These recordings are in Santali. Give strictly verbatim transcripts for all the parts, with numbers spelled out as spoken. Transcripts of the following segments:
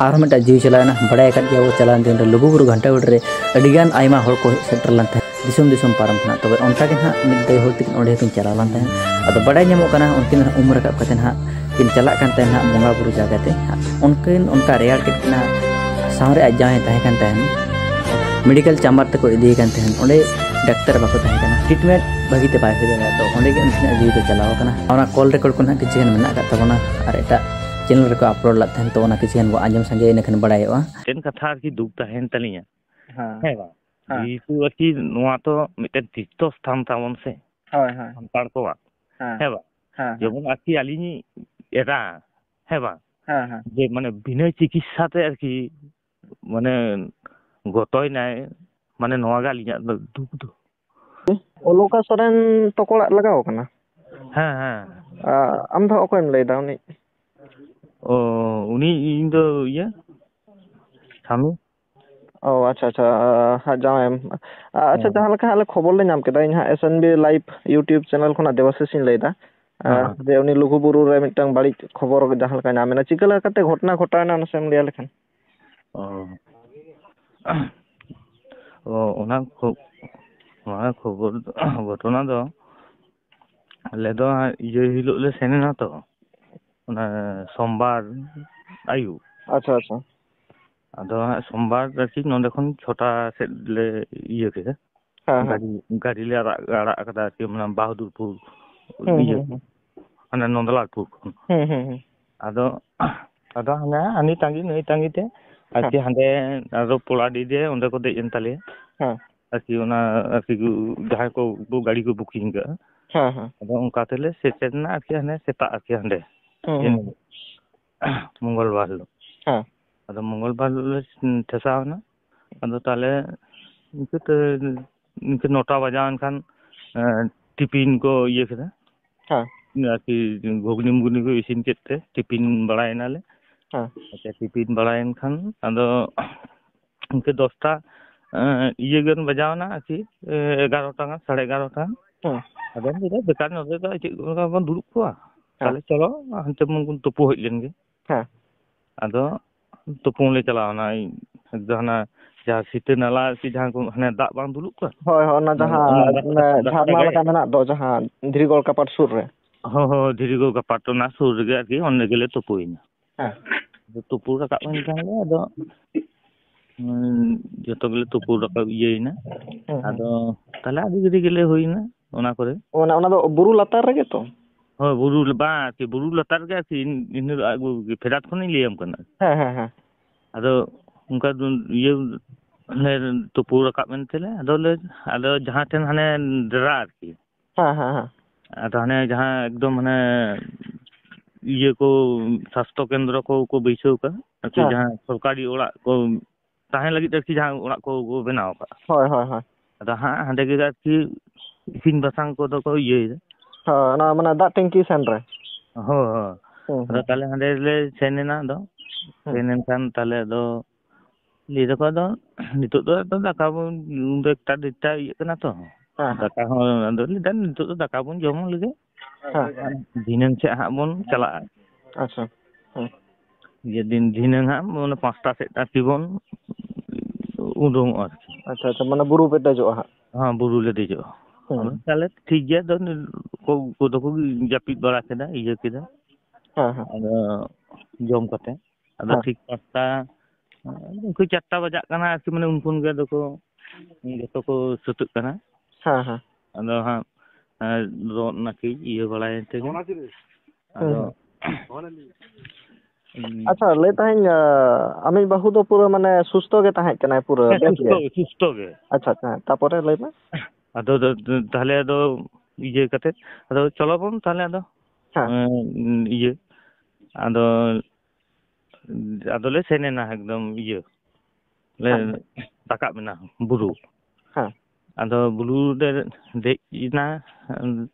ᱟᱨᱦᱚᱸ ᱢᱤᱫᱴᱟᱝ ᱡᱤᱣᱤ ᱪᱟᱞᱟᱣᱮᱱᱟ᱾ ᱵᱟᱲᱟᱭ ᱟᱠᱟᱫ ᱜᱮᱭᱟ ᱵᱚ, ᱪᱟᱞᱟᱣᱮᱱ ᱫᱤᱱ ᱨᱮ ᱞᱩᱜᱩᱵᱩᱨᱩ ᱜᱷᱟᱱᱴᱟ ᱵᱟᱲᱮ ᱨᱮ ᱟᱹᱰᱤᱜᱟᱱ ᱟᱭᱢᱟ ᱦᱚᱲ ᱠᱚ ᱦᱮᱡ ᱥᱮᱴᱮᱨ ᱞᱮᱱ ᱛᱟᱦᱮᱸᱫ ᱫᱤᱥᱚᱢ ᱫᱤᱥᱚᱢ ᱯᱟᱨᱚᱢ ᱠᱷᱚᱱᱟᱜ᱾ ᱛᱚᱵᱮ ᱚᱱᱠᱟ ᱜᱮ ᱱᱟᱦᱟᱜ ᱢᱤᱫ ᱫᱟᱹᱭ ᱦᱚᱲ ᱛᱟᱹᱠᱤᱱ ᱚᱸᱰᱮ ᱦᱚᱸᱠᱤᱱ ᱪᱟᱞᱟᱣ ᱞᱮᱱ ᱛᱟᱦᱮᱸᱫ᱾ ᱟᱫᱚ ᱵᱟᱲᱟᱭ ᱧᱟᱢᱚᱜ ᱠᱟᱱᱟ, ᱩᱱᱠᱤᱱ ᱩᱢ ᱨᱟᱠᱟᱵ ᱠᱟᱛᱮ ᱱᱟᱦᱟᱜ ᱠᱤᱱ ᱪᱟᱞᱟᱜ ᱠᱟᱱ ᱛᱟᱦᱮᱸᱫ ᱱᱟᱦᱟᱜ ᱵᱚᱸᱜᱟ ᱵᱩᱨᱩ ᱡᱟᱭᱜᱟ ᱛᱮ᱾ ᱩᱱᱠᱤᱱ ᱚᱱᱠᱟ ᱨᱮᱭᱟᱲ ᱠᱮᱫ ᱠᱤᱱᱟ, ᱥᱟᱶᱨᱮ ᱟᱡ ᱡᱟᱶᱟᱭ ᱛᱟᱦᱮᱸ ᱠᱟᱱ ᱛᱟᱦᱮᱸᱫ, ᱢᱮᱰᱤᱠᱮᱞ ᱪᱟᱢᱵᱟᱨ ᱛᱮᱠᱚ ᱤᱫᱤᱭᱮ ᱠᱟᱱ ᱛᱟᱦᱮᱸᱫ᱾ ᱚᱸᱰᱮ ᱰᱟᱠᱛᱟᱨ ᱵᱟᱠᱚ ᱛᱟᱦᱮᱸ ᱠᱟᱱᱟ, ᱴᱨᱤᱴᱢᱮᱱᱴ ᱵᱷᱟᱹᱜᱤ ᱛᱮ ᱵᱟᱭ ᱦᱩᱭ ᱫᱟᱲᱮᱭᱟᱜᱼᱟ᱾ ᱛᱚ ᱚᱸᱰᱮ ᱜᱮ ᱩᱱᱠᱤᱱᱟᱜ ᱡᱤᱣᱤ ᱫᱚ ᱪᱟᱞᱟᱣ ᱟᱠᱟᱱᱟ᱾ ᱚᱱᱟ ᱠᱚᱞ ᱨᱮᱠᱚᱨᱰ ᱠᱚ ᱱᱟᱦᱟᱜ ᱠᱤᱪᱷᱩ ᱜᱟᱱ ᱢᱮᱱᱟᱜ ᱟᱠᱟᱫ ᱛᱟᱵᱚᱱᱟ, ᱟᱨ ᱮᱴᱟᱜ ᱪᱮᱱᱮᱞ ᱨᱮᱠᱚ ᱟᱯᱞᱳᱰ ᱞᱮᱫ ᱛᱟᱦᱮᱸᱫ, ᱛᱚ ᱚᱱᱟ ᱠᱤᱪᱷᱩ ᱜᱟᱱ ᱵᱚ ᱟᱸᱡᱚᱢ ᱥᱟᱸᱜᱮᱭᱟ, ᱤᱱᱟᱹ ᱠᱷᱟᱱ ᱵᱟᱲᱟᱭᱚᱜᱼᱟ᱾ ᱢᱤᱫᱴᱮᱱ ᱠᱟᱛᱷᱟ ᱟᱨᱠᱤ ᱫᱩᱠ ᱛᱟᱦᱮᱱ ᱛᱟᱹᱞᱤᱧᱟ, ᱦᱮᱸ᱾ ᱦᱮᱸ ᱵᱟᱝ? ᱦᱮᱸ᱾ ᱡᱮᱦᱮᱛᱩ ᱟᱨᱠᱤ ᱱᱚᱣᱟ ᱛᱚ ᱢᱤᱫᱴᱮᱱ ᱛᱤᱨᱛᱷᱚ ᱥᱛᱷᱟᱱ ᱛᱟᱵᱚᱱ ᱥᱮ, ᱦᱳᱭ, ᱦᱳᱭ᱾ ᱥᱟᱱᱛᱟᱲ ᱠᱚᱣᱟᱜ, ᱦᱮᱸ᱾ ᱦᱮᱸ ᱵᱟᱝ? ᱦᱮᱸ, ᱦᱮᱸ᱾ ᱡᱮᱢᱚᱱ ᱟᱨᱠᱤ ᱟᱹᱞᱤᱧᱤᱡ ᱮᱨᱟ, ᱦᱮᱸ ᱵᱟᱝ? ᱦᱮᱸ, ᱦᱮᱸ᱾ ᱡᱮ ᱢᱟᱱᱮ ᱵᱤᱱᱟᱹ ᱪᱤᱠᱤᱛᱥᱟ ᱛᱮ ᱟᱨᱠᱤ ᱢᱟᱱᱮ ᱜᱚᱛᱚᱭᱱᱟᱭ, ᱢᱟᱱᱮ ᱱᱚᱣᱟ ᱜᱮ ᱟᱹᱞᱤᱧᱟᱜ ᱫᱚ ᱫᱩᱠ ᱫᱚ᱾ ᱚᱞᱚᱠᱟ ᱥᱚᱨᱮᱱ ᱛᱚᱠᱚᱲᱟᱜ ᱞᱟᱜᱟᱣ ᱠᱟᱱᱟ? ᱦᱮᱸ, ᱦᱮᱸ᱾ ᱟ, ᱟᱢ ᱫᱚ ᱚᱠᱚᱭᱮᱢ ᱞᱟᱹᱭᱫᱟ ᱩᱱᱤ? ᱚ, ᱩᱱᱤ ᱤᱧ ᱫᱚ ᱤᱭᱟᱹ, ᱥᱟᱢᱤ᱾ ᱚ, ᱟᱪᱪᱷᱟ, ᱟᱪᱪᱷᱟ, ᱟ, ᱡᱟᱶᱟᱭᱮᱢ᱾ ᱟ, ᱟᱪᱪᱷᱟ, ᱦᱮᱸ᱾ ᱡᱟᱦᱟᱸ ᱞᱮᱠᱟ ᱦᱟᱸᱜ ᱞᱮ ᱠᱷᱚᱵᱚᱨ ᱞᱮ ᱧᱟᱢ ᱠᱮᱫᱟ, ᱤᱧ ᱦᱟᱸᱜ S N B Live YouTube channel ᱠᱷᱚᱱᱟᱜ ᱫᱮᱵᱟᱥᱤᱥ ᱤᱧ ᱞᱟᱹᱭᱫᱟ, ᱟ, ᱦᱮᱸ, ᱦᱮᱸ᱾ ᱡᱮ ᱩᱱᱤ ᱞᱩᱜᱩᱵᱩᱨᱩ ᱨᱮ ᱢᱤᱫᱴᱟᱝ ᱵᱟᱹᱲᱤᱡ ᱠᱷᱚᱵᱚᱨ ᱡᱟᱦᱟᱸ ᱞᱮᱠᱟ ᱧᱟᱢ ᱮᱱᱟ, ᱪᱤᱠᱟᱹ ᱞᱮᱠᱟᱛᱮ ᱜᱷᱚᱴᱚᱱᱟ ᱜᱷᱚᱴᱟᱣ ᱮᱱᱟ, ᱱᱟᱥᱮᱢ ᱞᱟᱹᱭ ᱟᱞᱮ ᱠᱷᱟᱱ? ᱚ᱾ ᱚ, ᱚᱱᱟ ᱠᱷᱚ-, ᱚᱱᱟ ᱠᱷᱚᱵᱚᱨ ᱫᱚ, ᱜᱷᱚᱴᱚᱱᱟ ᱫᱚ ᱟᱞᱮ ᱫᱚ ᱤᱭᱟᱹ ᱦᱤᱞᱳᱜ ᱞᱮ ᱥᱮᱱ ᱮᱱᱟ ᱛᱚ, ᱚᱱᱟ ᱥᱳᱢᱵᱟᱨ ᱟᱹᱭᱩᱵ᱾ ᱟᱪᱪᱷᱟ, ᱟᱪᱪᱷᱟ᱾ ᱟᱫᱚ ᱦᱟᱸᱜ ᱥᱳᱢᱵᱟᱨ ᱟᱨᱠᱤ ᱱᱚᱸᱰᱮ ᱠᱷᱚᱱ ᱪᱷᱚᱴᱟ ᱥᱮᱫ ᱞᱮ ᱤᱭᱟᱹ ᱠᱮᱫᱟ᱾ ᱦᱮᱸ, ᱦᱮᱸ᱾ ᱜᱟᱹᱰᱤ, ᱜᱟᱹᱰᱤ ᱞᱮ ᱟᱲᱟᱜ, ᱟᱲᱟᱜ ᱠᱟᱫᱟ ᱟᱨᱠᱤ, ᱚᱱᱟ ᱵᱟᱦᱟᱫᱩᱨᱯᱩᱨ ᱦᱩᱸ, ᱤᱭᱟᱹ ᱦᱩᱸ, ᱠᱷᱚᱱ, ᱦᱩᱸ᱾ ᱦᱟᱱᱮ ᱱᱚᱸᱫᱽᱞᱟᱞᱯᱩᱨ ᱠᱷᱚᱱ᱾ ᱦᱩᱸ, ᱦᱩᱸ, ᱦᱩᱸ᱾ ᱟᱫᱚ, ᱟᱫᱚ ᱦᱟᱱᱮ ᱦᱟᱹᱱᱤ ᱛᱟᱺᱜᱤ ᱱᱟᱹᱭ ᱛᱟᱺᱜᱤ ᱛᱮ ᱟᱨᱠᱤ ᱦᱮᱸ᱾ ᱦᱟᱸᱰᱮ ᱟᱨᱚ ᱯᱚᱲᱟᱰᱤ ᱨᱮ ᱚᱸᱰᱮ ᱠᱚ ᱫᱮᱡ ᱮᱱ ᱛᱟᱞᱮᱭᱟ᱾ ᱦᱮᱸ᱾ ᱟᱨᱠᱤ ᱚᱱᱟ ᱟᱨᱠᱤ ᱡᱟᱦᱟᱸᱭ ᱠᱚ ᱜᱟᱹᱰᱤ ᱠᱚ booking ᱠᱟᱜᱼᱟ᱾ ᱦᱮᱸ, ᱦᱮᱸ᱾ ᱟᱫᱚ ᱚᱱᱠᱟ ᱛᱮᱞᱮ ᱥᱮᱴᱮᱨ ᱮᱱᱟ ᱟᱨᱠᱤ ᱦᱟᱱᱮ ᱥᱮᱛᱟᱜ ᱟᱨᱠᱤ ᱦᱟᱸᱰᱮ᱾ ᱦᱩᱸ, ᱦᱩᱸ, ᱦᱩᱸ᱾ ᱢᱚᱝᱜᱚᱞ ᱵᱟᱨ ᱦᱤᱞᱳᱜ᱾ ᱦᱮᱸ᱾ ᱟᱫᱚ ᱢᱚᱝᱜᱚᱞ ᱵᱟᱨ ᱦᱤᱞᱳᱜ ᱞᱮ ᱴᱷᱮᱥᱟᱣ ᱮᱱᱟ᱾ ᱟᱫᱚ ᱛᱟᱦᱞᱮ ᱤᱱᱠᱟᱹ ᱛᱮ, ᱤᱱᱠᱟᱹ ᱱᱚᱴᱟ ᱵᱟᱡᱟᱣ ᱮᱱ ᱠᱷᱟᱱ, ᱮᱸ, ᱴᱤᱯᱤᱱ ᱠᱚ ᱤᱭᱟᱹ ᱠᱮᱫᱟ᱾ ᱦᱮᱸ᱾ ᱟᱨᱠᱤ ᱜᱷᱩᱜᱽᱱᱤ ᱢᱩᱜᱽᱱᱤ ᱠᱚ ᱤᱥᱤᱱ ᱠᱮᱫ ᱛᱮ ᱴᱤᱯᱤᱱ ᱵᱟᱲᱟᱭᱮᱱᱟᱞᱮ᱾ ᱦᱮᱸ᱾ ᱟᱪᱪᱷᱟ, ᱴᱤᱯᱤᱱ ᱵᱟᱲᱟᱭᱮᱱ ᱠᱷᱟᱱ ᱟᱫᱚ ᱤᱱᱠᱟᱹ ᱫᱚᱥᱴᱟ, ᱮᱸ, ᱤᱭᱟᱹ ᱜᱟᱱ ᱵᱟᱡᱟᱣ ᱮᱱᱟ ᱟᱨᱠᱤ, ᱮ, ᱮᱜᱟᱨᱚᱴᱟ ᱜᱟᱱ, ᱥᱟᱲᱮ ᱮᱜᱟᱨᱚᱴᱟ᱾ ᱦᱮᱸ᱾ ᱟᱫᱚ ᱞᱟᱹᱭ ᱫᱟ, "ᱵᱮᱠᱟᱨ ᱱᱚᱰᱮ ᱫᱚ ᱪᱮᱫ ᱠᱚ ᱵᱚᱱ ᱫᱩᱲᱩᱵ ᱠᱚᱣᱟ? ᱦᱮᱸ᱾ ᱛᱟᱦᱞᱮ ᱪᱚᱞᱚ ᱦᱟᱱᱛᱮ ᱵᱚᱱ ᱛᱩᱯᱩ ᱦᱮᱡ ᱞᱮᱱ ᱜᱮ᱾" ᱦᱮᱸ᱾ ᱟᱫᱚ ᱛᱩᱯᱩᱱ ᱞᱮ ᱪᱟᱞᱟᱣ ᱮᱱᱟ᱾ ᱤᱧ ᱮᱠᱫᱚᱢ ᱦᱟᱱᱟ ᱡᱟᱦᱟᱸ ᱥᱤᱛᱟᱹ ᱱᱟᱞᱟ ᱟᱨᱠᱤ, ᱡᱟᱦᱟᱸ ᱠᱚ ᱦᱟᱱᱮ ᱫᱟᱜ ᱵᱟᱝ ᱫᱩᱞᱩᱜ ᱠᱟᱱ? ᱦᱳᱭ, ᱦᱳᱭ, ᱚᱱᱟ ᱦᱳᱭ, ᱡᱟᱦᱟᱸ ᱚᱱᱟ ᱫᱟᱜ ᱚᱱᱮ ᱨᱟᱥᱛᱟ ᱡᱷᱟᱨᱱᱟ ᱜᱮ᱾ ᱞᱮᱠᱟ ᱢᱮᱱᱟᱜ ᱫᱚ, ᱡᱟᱦᱟᱸ ᱫᱷᱤᱨᱤᱜᱳᱲ ᱠᱟᱯᱟᱴ ᱥᱩᱨ ᱨᱮ᱾ ᱦᱳᱭ, ᱦᱳᱭ, ᱫᱷᱤᱨᱤᱜᱳᱲ ᱠᱟᱯᱟᱴ ᱚᱱᱟ ᱥᱩᱨ ᱨᱮᱜᱮ ᱟᱨᱠᱤ, ᱚᱸᱰᱮ ᱜᱮᱞᱮ ᱛᱩᱯᱩᱭᱮᱱᱟ᱾ ᱦᱮᱸ᱾ ᱟᱫᱚ ᱛᱩᱯᱩ ᱨᱟᱠᱟᱵ ᱮᱱ ᱠᱷᱟᱱ ᱞᱮ ᱟᱫᱚ, ᱩᱸ, ᱡᱚᱛᱚ ᱜᱮᱞᱮ ᱛᱩᱯᱩ ᱨᱟᱠᱟᱵ ᱤᱭᱟᱹᱭᱮᱱᱟ᱾ ᱦᱮᱸ, ᱦᱮᱸ᱾ ᱟᱫᱚ ᱛᱟᱦᱞᱮ ᱟᱹᱰᱤ ᱜᱷᱟᱹᱲᱤ ᱜᱮᱞᱮ ᱦᱩᱭᱮᱱᱟ ᱚᱱᱟ ᱠᱚᱨᱮ᱾ ᱚᱱᱟ, ᱚᱱᱟ ᱫᱚ ᱵᱩᱨᱩ ᱞᱟᱛᱟᱨ ᱨᱮᱜᱮ ᱛᱚ? ᱦᱳᱭ, ᱵᱩᱨᱩ ᱞᱟ-, ᱵᱟᱝ, ᱟᱨᱠᱤ ᱵᱩᱨᱩ ᱞᱟᱛᱟᱨ ᱨᱮᱜᱮ ᱟᱨᱠᱤ, ᱤᱱ-, ᱤᱱᱟᱹ ᱟᱹᱜᱩ ᱯᱷᱮᱰᱟᱛ ᱠᱷᱚᱱᱤᱧ ᱞᱟᱹᱭᱟᱢ ᱠᱟᱱᱟ᱾ ᱦᱮᱸ, ᱦᱮᱸ, ᱦᱮᱸ᱾ ᱟᱫᱚ ᱚᱱᱠᱟ ᱫᱚ ᱤᱭᱟᱹ, ᱚᱱᱮ ᱛᱩᱯᱩ ᱨᱟᱠᱟᱵ ᱮᱱ ᱛᱮᱞᱮ, ᱟᱫᱚ ᱞᱮ, ᱟᱫᱚ ᱡᱟᱦᱟᱸ ᱴᱷᱮᱱ ᱦᱟᱱᱮ ᱰᱮᱨᱟ ᱟᱨᱠᱤ᱾ ᱦᱮᱸ, ᱦᱮᱸ, ᱦᱮᱸ᱾ ᱟᱫᱚ ᱦᱟᱱᱮ ᱡᱟᱦᱟᱸ ᱮᱠᱫᱚᱢ ᱦᱟᱱᱮ ᱤᱭᱟᱹ ᱠᱚ, ᱥᱟᱥᱛᱷᱚ ᱠᱮᱱᱫᱨᱚ ᱠᱚ, ᱠᱚ ᱵᱟᱹᱭᱥᱟᱹᱣ ᱠᱟᱜᱼᱟ ᱟᱨᱠᱤ, ᱦᱮᱸ᱾ ᱡᱟᱦᱟᱸ ᱥᱚᱨᱠᱟᱨᱤ ᱚᱲᱟᱜ ᱠᱚ ᱛᱟᱦᱮᱸ ᱞᱟᱹᱜᱤᱫ ᱟᱨᱠᱤ, ᱡᱟᱦᱟᱸ ᱚᱲᱟᱜ ᱠᱚ, ᱠᱚ ᱵᱮᱱᱟᱣ ᱠᱟᱜᱼᱟ᱾ ᱦᱳᱭ, ᱦᱳᱭ, ᱦᱳᱭ᱾ ᱟᱫᱚ ᱦᱟᱸᱜ ᱦᱟᱸᱰᱮ ᱜᱮ ᱟᱨᱠᱤ ᱤᱥᱤᱱ ᱵᱟᱥᱟᱝ ᱠᱚᱫᱚ ᱠᱚ ᱤᱭᱟᱹᱭᱮᱫᱟ᱾ ᱦᱳᱭ, ᱚᱱᱟ ᱢᱟᱱᱮ ᱫᱟᱜ ᱴᱮᱝᱠᱤ ᱥᱮᱱ ᱨᱮ᱾ ᱦᱳᱭ, ᱦᱳᱭ᱾ ᱦᱩᱸ, ᱟᱫᱚ ᱦᱩᱸ᱾ ᱛᱟᱦᱞᱮ ᱦᱟᱸᱰᱮ ᱞᱮ ᱥᱮᱱ ᱮᱱᱟ ᱟᱫᱚ᱾ ᱦᱩᱸ᱾ ᱥᱮᱱ ᱮᱱ ᱠᱷᱟᱱ ᱛᱟᱦᱞᱮ ᱟᱫᱚ ᱞᱟᱹᱭ ᱫᱟᱠᱚ ᱟᱫᱚ ᱱᱤᱛᱚᱜ ᱫᱚ ᱟᱫᱚ ᱫᱟᱠᱟ ᱵᱚᱱ, ᱩᱱ ᱫᱚ ᱮᱠᱴᱟ ᱰᱮᱴᱴᱟ ᱤᱭᱟᱹᱜ ᱠᱟᱱᱟ ᱛᱚ᱾ ᱦᱮᱸ, ᱦᱮᱸ᱾ ᱫᱟᱠᱟ ᱦᱚᱸ ᱟᱫᱚ ᱞᱟᱹᱭ ᱫᱟ ᱱᱤᱛᱚᱜ ᱫᱚ ᱫᱟᱠᱟ ᱵᱚᱱ ᱡᱚᱢ ᱞᱮᱜᱮ᱾ ᱦᱮᱸ᱾ ᱫᱷᱤᱱᱟᱹᱝ ᱥᱮᱫ ᱦᱟᱸᱜ ᱵᱚᱱ ᱪᱟᱞᱟᱜᱼᱟ᱾ ᱟᱪᱪᱷᱟ᱾ ᱦᱮᱸ᱾ ᱡᱮᱫᱤᱱ ᱫᱷᱤᱱᱟᱹᱝ ᱦᱟᱸᱜ ᱢᱟᱱᱮ ᱯᱟᱸᱪᱴᱟ ᱥᱮᱫ ᱟᱨᱠᱤ ᱵᱚᱱ ᱩᱰᱩᱝᱚᱜᱼᱟ ᱟᱨᱠᱤ᱾ ᱟᱪᱪᱷᱟ, ᱟᱪᱪᱷᱟ, ᱢᱟᱱᱮ ᱵᱩᱨᱩ ᱯᱮ ᱫᱮᱡᱚᱜᱼᱟ ᱦᱟᱸᱜ? ᱦᱮᱸ, ᱵᱩᱨᱩ ᱞᱮ ᱫᱮᱡᱚᱜᱼᱟ᱾ ᱦᱩᱸ᱾ ᱟᱫᱚ ᱛᱟᱦᱞᱮ ᱴᱷᱤᱠ ᱜᱮᱭᱟ, ᱟᱫᱚ ᱠᱚ, ᱠᱚᱫᱚ ᱠᱚ ᱡᱟᱹᱯᱤᱫ ᱵᱟᱲᱟ ᱠᱮᱫᱟ, ᱤᱭᱟᱹ ᱠᱮᱫᱟ᱾ ᱦᱮᱸ, ᱦᱮᱸ᱾ ᱟᱫᱚ ᱡᱚᱢ ᱠᱟᱛᱮ᱾ ᱟᱫᱚ ᱦᱮᱸ᱾ ᱴᱷᱤᱠ ᱯᱟᱸᱪᱴᱟ, ᱤᱱᱠᱟᱹ ᱪᱟᱨᱴᱟ ᱵᱟᱡᱟᱜ ᱠᱟᱱᱟ ᱟᱨᱠᱤ, ᱢᱟᱱᱮ ᱩᱱ ᱠᱷᱚᱱ ᱜᱮ ᱟᱫᱚ ᱠᱚ ᱡᱚᱛᱚ ᱠᱚ ᱥᱟᱹᱛᱟᱹᱜ ᱠᱟᱱᱟ᱾ ᱦᱮᱸ, ᱦᱮᱸ᱾ ᱟᱫᱚ ᱦᱟᱸᱜ, ᱮᱸ, ᱨᱚᱫ ᱱᱟᱹᱠᱤᱡ ᱤᱭᱟᱹ ᱵᱟᱲᱟᱭᱮᱱ ᱛᱮᱜᱮ᱾ ᱦᱩᱸ, ᱟᱫᱚ, ᱦᱩᱸ᱾ ᱩᱸ, ᱟᱪᱪᱷᱟ, ᱞᱟᱹᱭ ᱛᱟᱦᱮᱸᱧ, ᱟᱸ, ᱟᱢᱤᱡ ᱵᱟᱹᱦᱩ ᱫᱚ ᱯᱩᱨᱟᱹ ᱢᱟᱱᱮ ᱥᱩᱥᱛᱷᱚ ᱜᱮ ᱛᱟᱦᱮᱸ ᱠᱟᱱᱟᱭ ᱯᱩᱨᱟᱹ, ᱦᱮᱸ, ᱵᱮᱥ ᱜᱮ? ᱥᱩᱥᱛᱷᱚ ᱜᱮ, ᱥᱩᱥᱛᱷᱚ ᱜᱮ᱾ ᱟᱪᱪᱷᱟ, ᱟᱪᱪᱷᱟ, ᱦᱮᱸ, ᱛᱟᱯᱚᱨᱮ ᱞᱟᱹᱭ ᱢᱮ᱾ ᱟᱫᱚ ᱫᱚ, ᱫᱚ, ᱛᱟᱦᱞᱮ ᱟᱫᱚ ᱤᱭᱟᱹ ᱠᱟᱛᱮ, ᱟᱫᱚ ᱪᱚᱞᱚ ᱵᱚᱱ ᱛᱟᱦᱞᱮ ᱟᱫᱚ, ᱦᱮᱸ᱾ ᱮᱸ, ᱤᱭᱟᱹ, ᱟᱫᱚ, ᱟᱫᱚᱞᱮ ᱥᱮᱱ ᱮᱱᱟ ᱮᱠᱫᱚᱢ ᱤᱭᱟᱹ, ᱞᱮ ᱦᱮᱸ᱾ ᱨᱟᱠᱟᱵ ᱮᱱᱟ ᱵᱩᱨᱩ᱾ ᱦᱮᱸ᱾ ᱟᱫᱚ ᱵᱩᱨᱩ ᱞᱮ ᱫᱮᱡ ᱮᱱᱟ᱾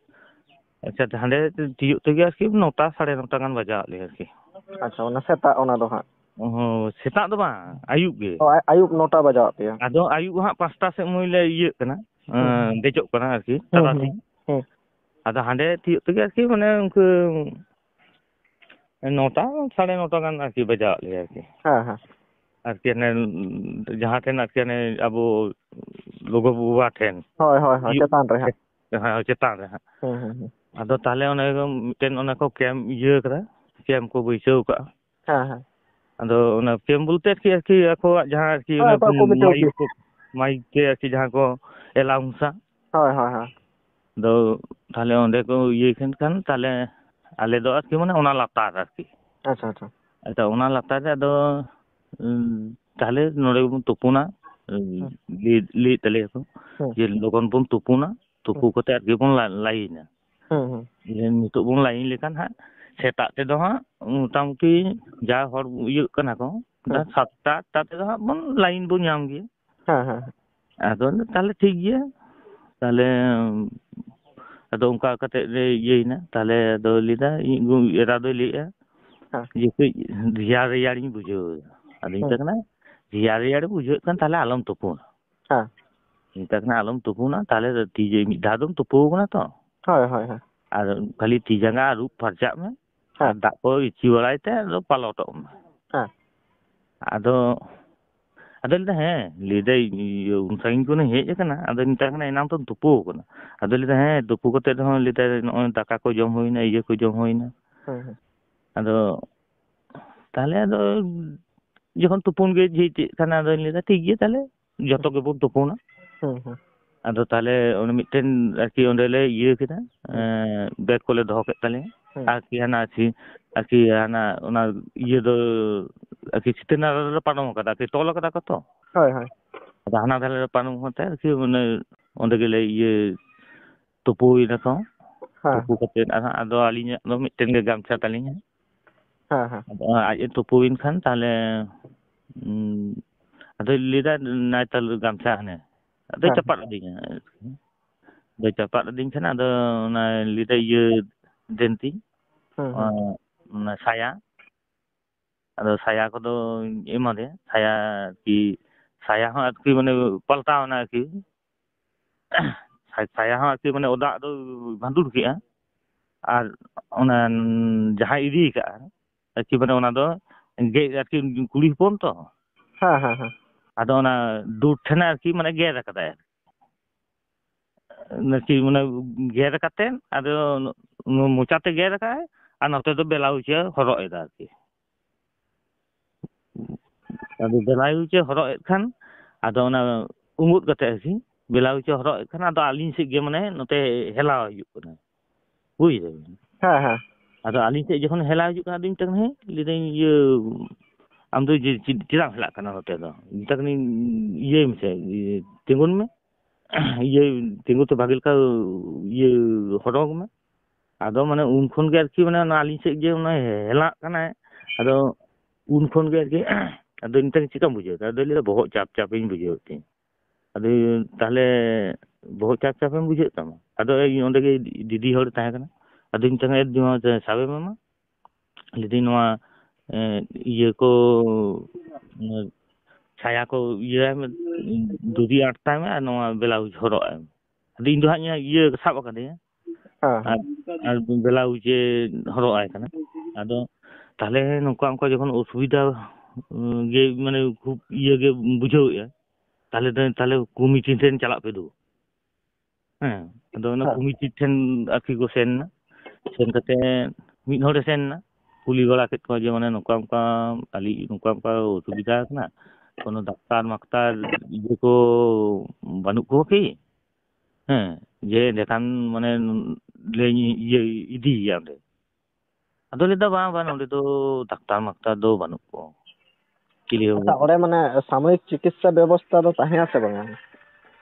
ᱟᱪᱪᱷᱟ, ᱦᱟᱸᱰᱮ ᱛᱤᱭᱳᱜ ᱛᱮᱜᱮ ᱟᱨᱠᱤ ᱱᱚᱴᱟ, ᱥᱟᱲᱮ ᱱᱚᱴᱟ ᱜᱟᱱ ᱵᱟᱡᱟᱣᱟᱫ ᱞᱮᱭᱟ ᱟᱨᱠᱤ᱾ ᱟᱪᱪᱷᱟ, ᱚᱱᱟ ᱥᱮᱛᱟᱜ ᱚᱱᱟ ᱫᱚ ᱦᱟᱸᱜ? ᱦᱳᱭ, ᱥᱮᱛᱟᱜ ᱫᱚ ᱵᱟᱝ, ᱟᱹᱭᱩᱵ ᱜᱮ᱾ ᱚ, ᱟ-, ᱟᱹᱭᱩᱵ ᱱᱚᱴᱟ ᱵᱟᱡᱟᱣᱟᱫ ᱯᱮᱭᱟ? ᱟᱫᱚ ᱟᱹᱭᱩᱵ ᱦᱟᱸᱜ ᱯᱟᱸᱪᱴᱟ ᱥᱮᱫ ᱢᱚᱭ ᱞᱮ ᱤᱭᱟᱹᱜ ᱠᱟᱱᱟ, ᱦᱩᱸ᱾ ᱮᱸ, ᱫᱮᱡᱚᱜ ᱠᱟᱱᱟ ᱟᱨᱠᱤ, ᱦᱩᱸ, ᱦᱩᱸ, ᱛᱟᱨᱟᱥᱤᱧ᱾ ᱦᱩᱸ᱾ ᱟᱫᱚ ᱦᱟᱸᱰᱮ ᱛᱤᱭᱳᱜ ᱛᱮᱜᱮ ᱟᱨᱠᱤ, ᱢᱟᱱᱮ, ᱩᱱᱠᱩ ᱱᱚᱴᱟ, ᱥᱟᱲᱮ ᱱᱚᱴᱟ ᱜᱟᱱ ᱟᱨᱠᱤ ᱵᱟᱡᱟᱣᱟᱜ ᱞᱮᱭᱟ ᱟᱨᱠᱤ᱾ ᱦᱮᱸ, ᱦᱮᱸ᱾ ᱟᱨᱠᱤ ᱦᱟᱱᱮ ᱡᱟᱦᱟᱸ ᱴᱷᱮᱱ ᱟᱨᱠᱤ ᱦᱟᱱᱮ ᱟᱵᱚ ᱞᱚᱜᱚ ᱵᱟᱵᱟ ᱴᱷᱮᱱ᱾ ᱦᱳᱭ, ᱦᱳᱭ, ᱦᱳᱭ, ᱤᱭᱟᱹ, ᱪᱮᱛᱟᱱ ᱨᱮ ᱦᱟᱸᱜ᱾ ᱦᱮᱸ, ᱪᱮᱛᱟᱱ ᱨᱮ ᱦᱟᱸᱜ᱾ ᱦᱩᱸ, ᱦᱩᱸ, ᱦᱩᱸ᱾ ᱟᱫᱚ ᱛᱟᱦᱚᱞᱮ ᱚᱱᱮ ᱢᱤᱫᱴᱮᱱ ᱚᱱᱟ ᱠᱚ ᱠᱮᱢᱯ ᱤᱭᱟᱹ ᱠᱟᱫᱟ, ᱠᱮᱢᱯ ᱠᱚ ᱵᱟᱹᱭᱥᱟᱹᱣ ᱠᱟᱜᱼᱟ᱾ ᱦᱮᱸ, ᱦᱮᱸ᱾ ᱟᱫᱚ ᱚᱱᱟ ᱠᱮᱢᱯ ᱵᱚᱞᱛᱮ ᱟᱨᱠᱤ, ᱟᱨᱠᱤ ᱟᱠᱚᱣᱟᱜ ᱡᱟᱦᱟᱸ ᱟᱨᱠᱤ ᱦᱳᱭ, ᱚᱱᱟ ᱟᱠᱚᱣᱟᱜ ᱠᱚᱢᱤᱴᱤ ᱢᱟᱭᱤᱠ ᱚᱯᱷᱤᱥ᱾ ᱠᱚ, ᱢᱟᱭᱤᱠ ᱛᱮ ᱟᱨᱠᱤ ᱡᱟᱦᱟᱸ ᱠᱚ ᱮᱞᱟᱣᱩᱱᱥᱟ᱾ ᱦᱳᱭ, ᱦᱳᱭ, ᱦᱳᱭ᱾ ᱟᱫᱚ ᱛᱟᱦᱚᱞᱮ ᱚᱸᱰᱮ ᱠᱚ ᱤᱭᱟᱹᱭ ᱠᱷᱟᱱ, ᱠᱷᱟᱱ ᱛᱟᱦᱚᱞᱮ ᱟᱞᱮ ᱫᱚ ᱟᱨᱠᱤ ᱢᱟᱱᱮ ᱚᱱᱟ ᱞᱟᱛᱟᱨ ᱟᱨᱠᱤ᱾ ᱟᱪᱪᱷᱟ, ᱟᱪᱪᱷᱟ᱾ ᱟᱪᱪᱷᱟ, ᱚᱱᱟ ᱞᱟᱛᱟᱨ ᱨᱮ ᱟᱫᱚ, ᱩᱸ, ᱛᱟᱦᱚᱞᱮ ᱱᱚᱰᱮ ᱜᱮᱵᱚᱱ ᱛᱩᱯᱩᱱᱟ, ᱩᱸ, ᱦᱩᱸ᱾ ᱞᱟᱹᱭ, ᱞᱟᱹᱭᱮᱫ ᱛᱟᱞᱮᱭᱟ ᱠᱚ ᱦᱩᱸ᱾ ᱡᱮ ᱞᱚᱜᱚᱱ ᱵᱚᱱ ᱛᱩᱯᱩᱱᱟ, ᱛᱩᱯᱩ ᱦᱩᱸ᱾ ᱠᱟᱛᱮ ᱟᱨᱠᱤ ᱵᱚᱱ ᱞᱟ-, ᱞᱟᱭᱤᱱᱟ᱾ ᱦᱩᱸ, ᱦᱩᱸ᱾ ᱡᱮ ᱱᱤᱛᱚᱜ ᱵᱚᱱ ᱞᱟᱭᱤᱱ ᱞᱮᱠᱷᱟᱱ ᱦᱟᱸᱜ ᱥᱮᱛᱟᱜ ᱛᱮᱫᱚ ᱦᱟᱸᱜ ᱢᱚᱴᱟᱢᱩᱴᱤ ᱡᱟ ᱦᱚᱲ ᱤᱭᱟᱹᱜ ᱠᱟᱱᱟ ᱠᱚ, ᱦᱩᱸ᱾ ᱥᱟᱛᱴᱟ, ᱟᱴᱴᱟ ᱛᱮᱫᱚ ᱦᱟᱸᱜ ᱵᱚᱱ ᱞᱟᱭᱤᱱ ᱵᱚᱱ ᱧᱟᱢ ᱜᱮᱭᱟ᱾ ᱦᱮᱸ, ᱦᱮᱸ, ᱦᱮᱸ᱾ ᱟᱫᱚ ᱛᱟᱦᱞᱮ ᱴᱷᱤᱠ ᱜᱮᱭᱟ᱾ ᱛᱟᱦᱞᱮ ᱟᱫᱚ ᱚᱱᱠᱟ ᱠᱟᱛᱮ ᱞᱮ ᱤᱭᱟᱹᱭᱮᱱᱟ᱾ ᱛᱟᱦᱞᱮ ᱟᱫᱚ ᱞᱟᱹᱭᱫᱟ, ᱤᱧ ᱜᱚ-, ᱮᱨᱟ ᱫᱚᱭ ᱞᱟᱹᱭᱮᱫᱼᱟ ᱦᱮᱸ᱾ ᱡᱮ ᱠᱟᱹᱡ ᱨᱮᱭᱟᱲ ᱨᱮᱭᱟᱲᱤᱧ ᱵᱩᱡᱷᱟᱹᱣ ᱮᱫᱟ᱾ ᱟᱫᱚᱧ ᱦᱩᱸ᱾ ᱢᱮᱛᱟᱭ ᱠᱟᱱᱟ, "ᱨᱮᱭᱟᱲ ᱨᱮᱭᱟᱲ ᱵᱩᱡᱷᱟᱹᱣᱮᱫ ᱠᱷᱟᱱ ᱛᱟᱦᱞᱮ ᱟᱞᱚᱢ ᱛᱩᱯᱩᱱᱟ᱾" ᱦᱮᱸ᱾ ᱢᱮᱛᱟᱭ ᱠᱟᱱᱟ, "ᱟᱞᱚᱢ ᱛᱩᱯᱩᱱᱟ, ᱛᱟᱦᱞᱮ ᱛᱤ ᱡᱮ ᱢᱤᱫ ᱫᱷᱟᱣ ᱫᱚᱢ ᱛᱩᱯᱩ ᱟᱠᱟᱱᱟ ᱛᱚ᱾ ᱦᱳᱭ, ᱦᱳᱭ, ᱦᱳᱭ᱾ ᱟᱨ ᱠᱷᱟᱹᱞᱤ ᱛᱤ ᱡᱟᱸᱜᱟ ᱟᱹᱨᱩᱵ ᱯᱷᱟᱨᱪᱟᱜ ᱢᱮ᱾ ᱦᱮᱸ᱾ ᱟᱨ ᱫᱟᱜ ᱠᱚ ᱤᱪᱤ ᱵᱟᱲᱟᱭ ᱛᱮ ᱟᱫᱚ ᱯᱟᱞᱚᱴᱚᱜ ᱢᱮ᱾" ᱦᱮᱸ᱾ ᱟᱫᱚ, ᱟᱫᱚ ᱞᱟᱹᱭᱫᱟ, "ᱦᱮᱸ," ᱞᱟᱹᱭᱫᱟᱭ, "ᱤᱭᱟᱹ, ᱩᱱ ᱥᱟᱺᱜᱤᱧ ᱠᱷᱚᱱᱤᱧ ᱦᱮᱡ ᱟᱠᱟᱱᱟ, ᱟᱫᱚ ᱢᱮᱛᱟᱭ ᱠᱟᱱᱟ, ᱮᱱᱟᱝ ᱛᱚᱢ ᱛᱩᱯᱩ ᱟᱠᱟᱱᱟ?" ᱟᱫᱚ ᱞᱟᱹᱭᱫᱟ, "ᱦᱮᱸ, ᱛᱩᱯᱩ ᱠᱟᱛᱮ ᱨᱮᱦᱚᱸ," ᱞᱟᱹᱭᱫᱟᱭ, "ᱱᱚᱜᱼᱚᱭ ᱫᱟᱠᱟ ᱠᱚ ᱡᱚᱢ ᱦᱩᱭᱱᱟ, ᱤᱭᱟᱹ ᱠᱚ ᱡᱚᱢ ᱦᱩᱭᱱᱟ᱾" ᱦᱮᱸ, ᱦᱮᱸ᱾ ᱟᱫᱚ ᱛᱟᱦᱞᱮ ᱟᱫᱚ ᱡᱚᱠᱷᱚᱱ ᱛᱩᱯᱩᱱ ᱜᱮ ᱡᱷᱤᱡ ᱪᱮᱫ ᱠᱟᱱᱟ, ᱟᱫᱚᱧ ᱞᱟᱹᱭᱫᱟ, "ᱴᱷᱤᱠ ᱜᱮᱭᱟ, ᱛᱟᱦᱞᱮ ᱡᱚᱛᱚ ᱜᱮᱵᱚᱱ ᱛᱩᱯᱩᱱᱟ᱾" ᱦᱩᱸ, ᱦᱩᱸ᱾ ᱟᱫᱚ ᱛᱟᱦᱞᱮ ᱚᱱᱮ ᱢᱤᱫᱴᱮᱱ ᱟᱨᱠᱤ ᱚᱸᱰᱮ ᱞᱮ ᱤᱭᱟᱹ ᱠᱮᱫᱟ, ᱦᱩᱸ᱾ ᱮᱸ, ᱵᱮᱜᱽ ᱠᱚᱞᱮ ᱫᱚᱦᱚ ᱠᱮᱫ ᱛᱟᱞᱮᱭᱟ᱾ ᱦᱩᱸ᱾ ᱟᱨᱠᱤ ᱦᱟᱱᱟ ᱟᱨᱠᱤ, ᱟᱨᱠᱤ ᱦᱟᱱᱟ ᱚᱱᱟ ᱤᱭᱟᱹ ᱫᱚ ᱟᱨᱠᱤ ᱪᱤᱛᱟᱹ ᱱᱟᱞᱟ ᱨᱮᱞᱮ ᱯᱟᱨᱚᱢ ᱠᱟᱫᱟ, ᱟᱨᱠᱤ ᱛᱚᱞ ᱠᱟᱫᱟ ᱠᱚ ᱛᱚ᱾ ᱦᱳᱭ, ᱦᱳᱭ᱾ ᱟᱫᱚ ᱦᱟᱱᱟ ᱫᱷᱟᱨᱮ ᱨᱮ ᱯᱟᱨᱚᱢ ᱠᱟᱛᱮ ᱟᱨᱠᱤ ᱚᱱᱮ ᱚᱸᱰᱮ ᱜᱮᱞᱮ ᱤᱭᱟᱹ ᱛᱩᱯᱩᱭᱮᱱᱟ ᱠᱚ᱾ ᱦᱮᱸ᱾ ᱛᱩᱯᱩ ᱠᱟᱛᱮ ᱟᱨᱦᱚᱸ ᱟᱫᱚ ᱟᱹᱞᱤᱧᱟᱜ ᱫᱚ ᱢᱤᱫᱴᱮᱱ ᱜᱮ ᱜᱟᱢᱪᱷᱟ ᱛᱟᱹᱞᱤᱧᱟ᱾ ᱦᱮᱸ, ᱦᱮᱸ᱾ ᱟᱫᱚ ᱟᱡ ᱮ ᱛᱩᱯᱩᱭᱮᱱ ᱠᱷᱟᱱ ᱛᱟᱦᱞᱮ, ᱩᱸ, ᱟᱫᱚᱭ ᱞᱟᱹᱭᱫᱟ, "ᱱᱟᱭ ᱛᱟᱦᱞᱮ ᱜᱟᱢᱪᱷᱟ ᱦᱟᱱᱮ᱾" ᱟᱫᱚᱭ ᱦᱮᱸ, ᱦᱮᱸ᱾ ᱪᱟᱯᱟᱫ ᱟᱹᱫᱤᱧᱟ᱾ ᱟᱫᱚᱭ ᱪᱟᱯᱟᱫ ᱟᱹᱫᱤᱧ ᱠᱷᱟᱱ ᱟᱫᱚ ᱚᱱᱟ ᱞᱟᱹᱭᱫᱟ, "ᱤᱭᱟᱹ ᱫᱮᱱ ᱛᱤᱧ, ᱦᱩᱸ, ᱦᱩᱸ᱾ ᱚᱱᱟ ᱥᱟᱭᱟ᱾" ᱟᱫᱚ ᱥᱟᱭᱟ ᱠᱚᱫᱚᱧ ᱮᱢᱟᱫᱮᱭᱟ᱾ ᱥᱟᱭᱟ ᱟᱨᱠᱤ, ᱥᱟᱭᱟ ᱦᱚᱸ ᱟᱨᱠᱤ ᱢᱟᱱᱮ ᱯᱟᱞᱴᱟᱣ ᱮᱱᱟ ᱟᱨᱠᱤ᱾ ᱥᱟᱭ-, ᱥᱟᱭᱟ ᱦᱚᱸ ᱟᱨᱠᱤ ᱢᱟᱱᱮ ᱚᱫᱟᱜ ᱫᱚ ᱵᱷᱟᱸᱫᱩᱲ ᱠᱮᱜᱼᱟ᱾ ᱟᱨ ᱚᱱᱟ ᱡᱟᱦᱟᱸᱭ ᱤᱫᱤ ᱠᱟᱜᱼᱟ, ᱟᱨᱠᱤ, ᱢᱟᱱᱮ ᱚᱱᱟ ᱫᱚ ᱜᱮᱫ ᱟᱨᱠᱤ, ᱠᱩᱲᱤ ᱦᱚᱯᱚᱱ ᱛᱚ᱾ ᱦᱮᱸ, ᱦᱮᱸ, ᱦᱮᱸ᱾ ᱟᱫᱚ ᱚᱱᱟ ᱰᱩᱴ ᱴᱷᱮᱱᱮ ᱟᱨᱠᱤ ᱢᱟᱱᱮ ᱜᱮᱫ ᱟᱠᱟᱫᱟᱭ᱾ ᱟᱨᱠᱤ ᱢᱟᱱᱮ ᱜᱮᱫ ᱠᱟᱛᱮ ᱟᱫᱚ ᱢᱚᱪᱟᱛᱮ ᱜᱮᱫ ᱟᱠᱟᱫᱟᱭ ᱟᱨ ᱱᱚᱛᱮ ᱫᱚ ᱵᱮᱞᱟᱣᱩᱡ ᱮ ᱦᱚᱨᱚᱜ ᱮᱫᱟ ᱟᱨᱠᱤ᱾ ᱟᱫᱚ ᱵᱮᱞᱟᱣᱩᱡ ᱮ ᱦᱚᱨᱚᱜ ᱮᱫ ᱠᱷᱟᱱ ᱟᱫᱚ ᱚᱱᱟ ᱩᱢᱩᱫ ᱠᱟᱛᱮ ᱟᱨᱠᱤ ᱵᱮᱞᱟᱣᱩᱡ ᱮ ᱦᱚᱨᱚᱜ ᱮᱫ ᱠᱷᱟᱱ ᱟᱫᱚ ᱟᱹᱞᱤᱧ ᱥᱮᱫ ᱜᱮ ᱢᱟᱱᱮ ᱱᱚᱛᱮ ᱦᱮᱞᱟᱣ ᱦᱤᱡᱩᱜ ᱠᱟᱱᱟ᱾ ᱵᱩᱡ ᱫᱟᱵᱤᱱ? ᱦᱮᱸ, ᱦᱮᱸ᱾ ᱟᱫᱚ ᱟᱹᱞᱤᱧ ᱥᱮᱫ ᱡᱚᱠᱷᱚᱱ ᱦᱮᱞᱟᱣ ᱦᱤᱡᱩᱜ ᱠᱟᱱᱟ, ᱟᱫᱚᱧ ᱢᱮᱛᱟᱭ ᱠᱟᱱᱟ, "ᱦᱮᱸ," ᱞᱟᱹᱭᱫᱟᱹᱧ, "ᱤᱭᱟᱹ, ᱟᱢ ᱫᱚ ᱡᱮ ᱪᱮᱫ, ᱪᱮᱫᱟᱜ ᱮᱢ ᱦᱮᱞᱟᱜ ᱠᱟᱱᱟ ᱱᱚᱛᱮ ᱫᱚ?" ᱢᱮᱛᱟᱭ ᱠᱟᱹᱱᱟᱹᱧ, "ᱤᱭᱟᱹᱭ ᱢᱮᱥᱮ, ᱤᱭᱟᱹ, ᱛᱤᱸᱜᱩᱱ ᱢᱮ, ᱤᱭᱟᱹ, ᱛᱤᱸᱜᱩ ᱛᱮ ᱵᱷᱟᱜᱮ ᱞᱮᱠᱟ ᱤᱭᱟᱹ ᱦᱚᱨᱚᱜᱽ ᱢᱮ᱾" ᱟᱫᱚ ᱢᱟᱱᱮ ᱩᱱ ᱠᱷᱚᱱ ᱜᱮ ᱟᱨᱠᱤ ᱢᱟᱱᱮ ᱚᱱᱟ ᱟᱹᱞᱤᱧ ᱥᱮᱫ ᱡᱮ ᱚᱱᱟ ᱦᱮᱞᱟᱜ ᱠᱟᱱᱟᱭ, ᱟᱫᱚ ᱩᱱ ᱠᱷᱚᱱ ᱜᱮ ᱟᱨᱠᱤ ᱟᱫᱚ ᱢᱮᱛᱟᱭ ᱠᱟᱹᱱᱟᱹᱧ, "ᱪᱮᱫᱠᱟᱢ ᱵᱩᱡᱷᱟᱹᱣ ᱫᱟ?" ᱟᱫᱚᱭ ᱞᱟᱹᱭᱫᱟ, "ᱵᱚᱦᱚᱜ ᱪᱟᱯ ᱪᱟᱯ ᱤᱧ ᱵᱩᱡᱷᱟᱹᱣᱮᱫ ᱛᱤᱧ᱾" ᱟᱫᱚ, "ᱛᱟᱦᱞᱮ ᱵᱚᱦᱚᱜ ᱪᱟᱯ ᱪᱟᱯ ᱮᱢ ᱵᱩᱡᱷᱟᱹᱣᱮᱫ ᱛᱟᱢᱟ?" ᱟᱫᱚ ᱚᱸᱰᱮ ᱜᱮ ᱫᱤᱫᱤ ᱦᱚᱲ ᱛᱟᱦᱮᱸ ᱠᱟᱱᱟ᱾ ᱟᱫᱚᱧ ᱢᱮᱛᱟᱭ ᱠᱟᱱᱟ, "ᱮ ᱫᱤᱫᱤ, ᱱᱚᱣᱟ ᱥᱟᱵᱮ ᱢᱮ ᱢᱟ᱾" ᱞᱟᱹᱭᱫᱟᱹᱧ, "ᱱᱚᱣᱟ, ᱮ, ᱤᱭᱟᱹ ᱠᱚ, ᱮ, ᱪᱷᱟᱭᱟ ᱠᱚ ᱤᱭᱟᱹ ᱟᱭ ᱢᱮ, ᱫᱷᱩᱛᱤ ᱟᱸᱴ ᱛᱟᱭ ᱢᱮ ᱟᱨ ᱱᱚᱣᱟ ᱵᱞᱟᱣᱩᱡᱽ ᱦᱚᱨᱚᱜ ᱟᱭ ᱢᱮ᱾" ᱟᱫᱚ ᱤᱧ ᱫᱚ ᱦᱟᱸᱜ ᱤᱭᱟᱹ ᱥᱟᱵ ᱟᱠᱟᱫᱤᱧᱟ᱾ ᱦᱮᱸ, ᱟᱨ, ᱦᱮᱸ᱾ ᱟᱨ ᱵᱞᱟᱣᱩᱡᱽ ᱮ ᱦᱚᱨᱚᱜ ᱟᱭ ᱠᱟᱱᱟ᱾ ᱟᱫᱚ ᱛᱟᱦᱞᱮ ᱱᱚᱝᱠᱟ ᱚᱱᱠᱟ ᱡᱚᱠᱷᱚᱱ ᱚᱥᱩᱵᱤᱫᱷᱟ, ᱩᱸ, ᱜᱮ ᱢᱟᱱᱮ ᱠᱷᱩᱵ ᱤᱭᱟᱹ ᱜᱮ ᱵᱩᱡᱷᱟᱹᱣᱮᱫᱼᱟ, ᱛᱟᱦᱞᱮ ᱫᱚ, ᱛᱟᱦᱞᱮ ᱠᱚᱢᱤᱴᱤ ᱴᱷᱮᱱ ᱪᱟᱞᱟᱜ ᱯᱮ ᱫᱩ᱾ ᱦᱮᱸ, ᱟᱫᱚ ᱚᱱᱟ ᱦᱮᱸ᱾ ᱠᱚᱢᱤᱴᱤ ᱴᱷᱮᱱ ᱟᱨᱠᱤ ᱠᱚ ᱥᱮᱱ ᱮᱱᱟ᱾ ᱥᱮᱱ ᱠᱟᱛᱮ ᱢᱤᱫ ᱦᱚᱲᱮ ᱥᱮᱱ ᱮᱱᱟ, ᱠᱩᱞᱤ ᱵᱟᱲᱟ ᱠᱮᱫ ᱠᱚᱣᱟ ᱡᱮ, ᱢᱟᱱᱮ, ᱱᱚᱝᱠᱟ ᱚᱱᱠᱟ ᱟᱹᱞᱤᱧ ᱱᱚᱝᱠᱟ ᱚᱱᱠᱟ ᱚᱥᱩᱵᱤᱫᱷᱟ ᱟᱠᱟᱱᱟ, ᱠᱳᱱᱳ ᱰᱟᱠᱛᱟᱨ ᱢᱟᱠᱛᱟᱨ ᱤᱭᱟᱹ ᱠᱚ ᱵᱟᱹᱱᱩᱜ ᱠᱚᱣᱟ ᱠᱤ? ᱦᱮᱸ, ᱡᱮ ᱮᱸᱰᱮᱠᱷᱟᱱ, ᱢᱟᱱᱮ, ᱞᱮ ᱤᱭᱟᱹ ᱤᱫᱤᱭᱮᱭᱟ ᱚᱸᱰᱮ᱾ ᱟᱫᱚ ᱞᱟᱹᱭ ᱫᱟ, "ᱵᱟᱝ, ᱵᱟᱝ, ᱱᱚᱸᱰᱮ ᱫᱚ ᱰᱟᱠᱛᱟᱨ ᱢᱟᱠᱛᱟᱨ ᱫᱚ ᱵᱟᱹᱱᱩᱜ ᱠᱚᱣᱟ, ᱪᱤᱞᱤ ᱦᱚᱸ ᱟᱪᱪᱷᱟ, ᱵᱟᱹᱱᱩᱜ ᱚᱸᱰᱮ ᱠᱚᱣᱟ᱾" ᱢᱟᱱᱮ ᱥᱟᱢᱚᱭᱤᱠ ᱪᱤᱠᱤᱛᱥᱟ ᱵᱮᱵᱚᱥᱛᱷᱟ ᱫᱚ ᱛᱟᱦᱮᱸᱭᱟ ᱥᱮ ᱵᱟᱝᱟ?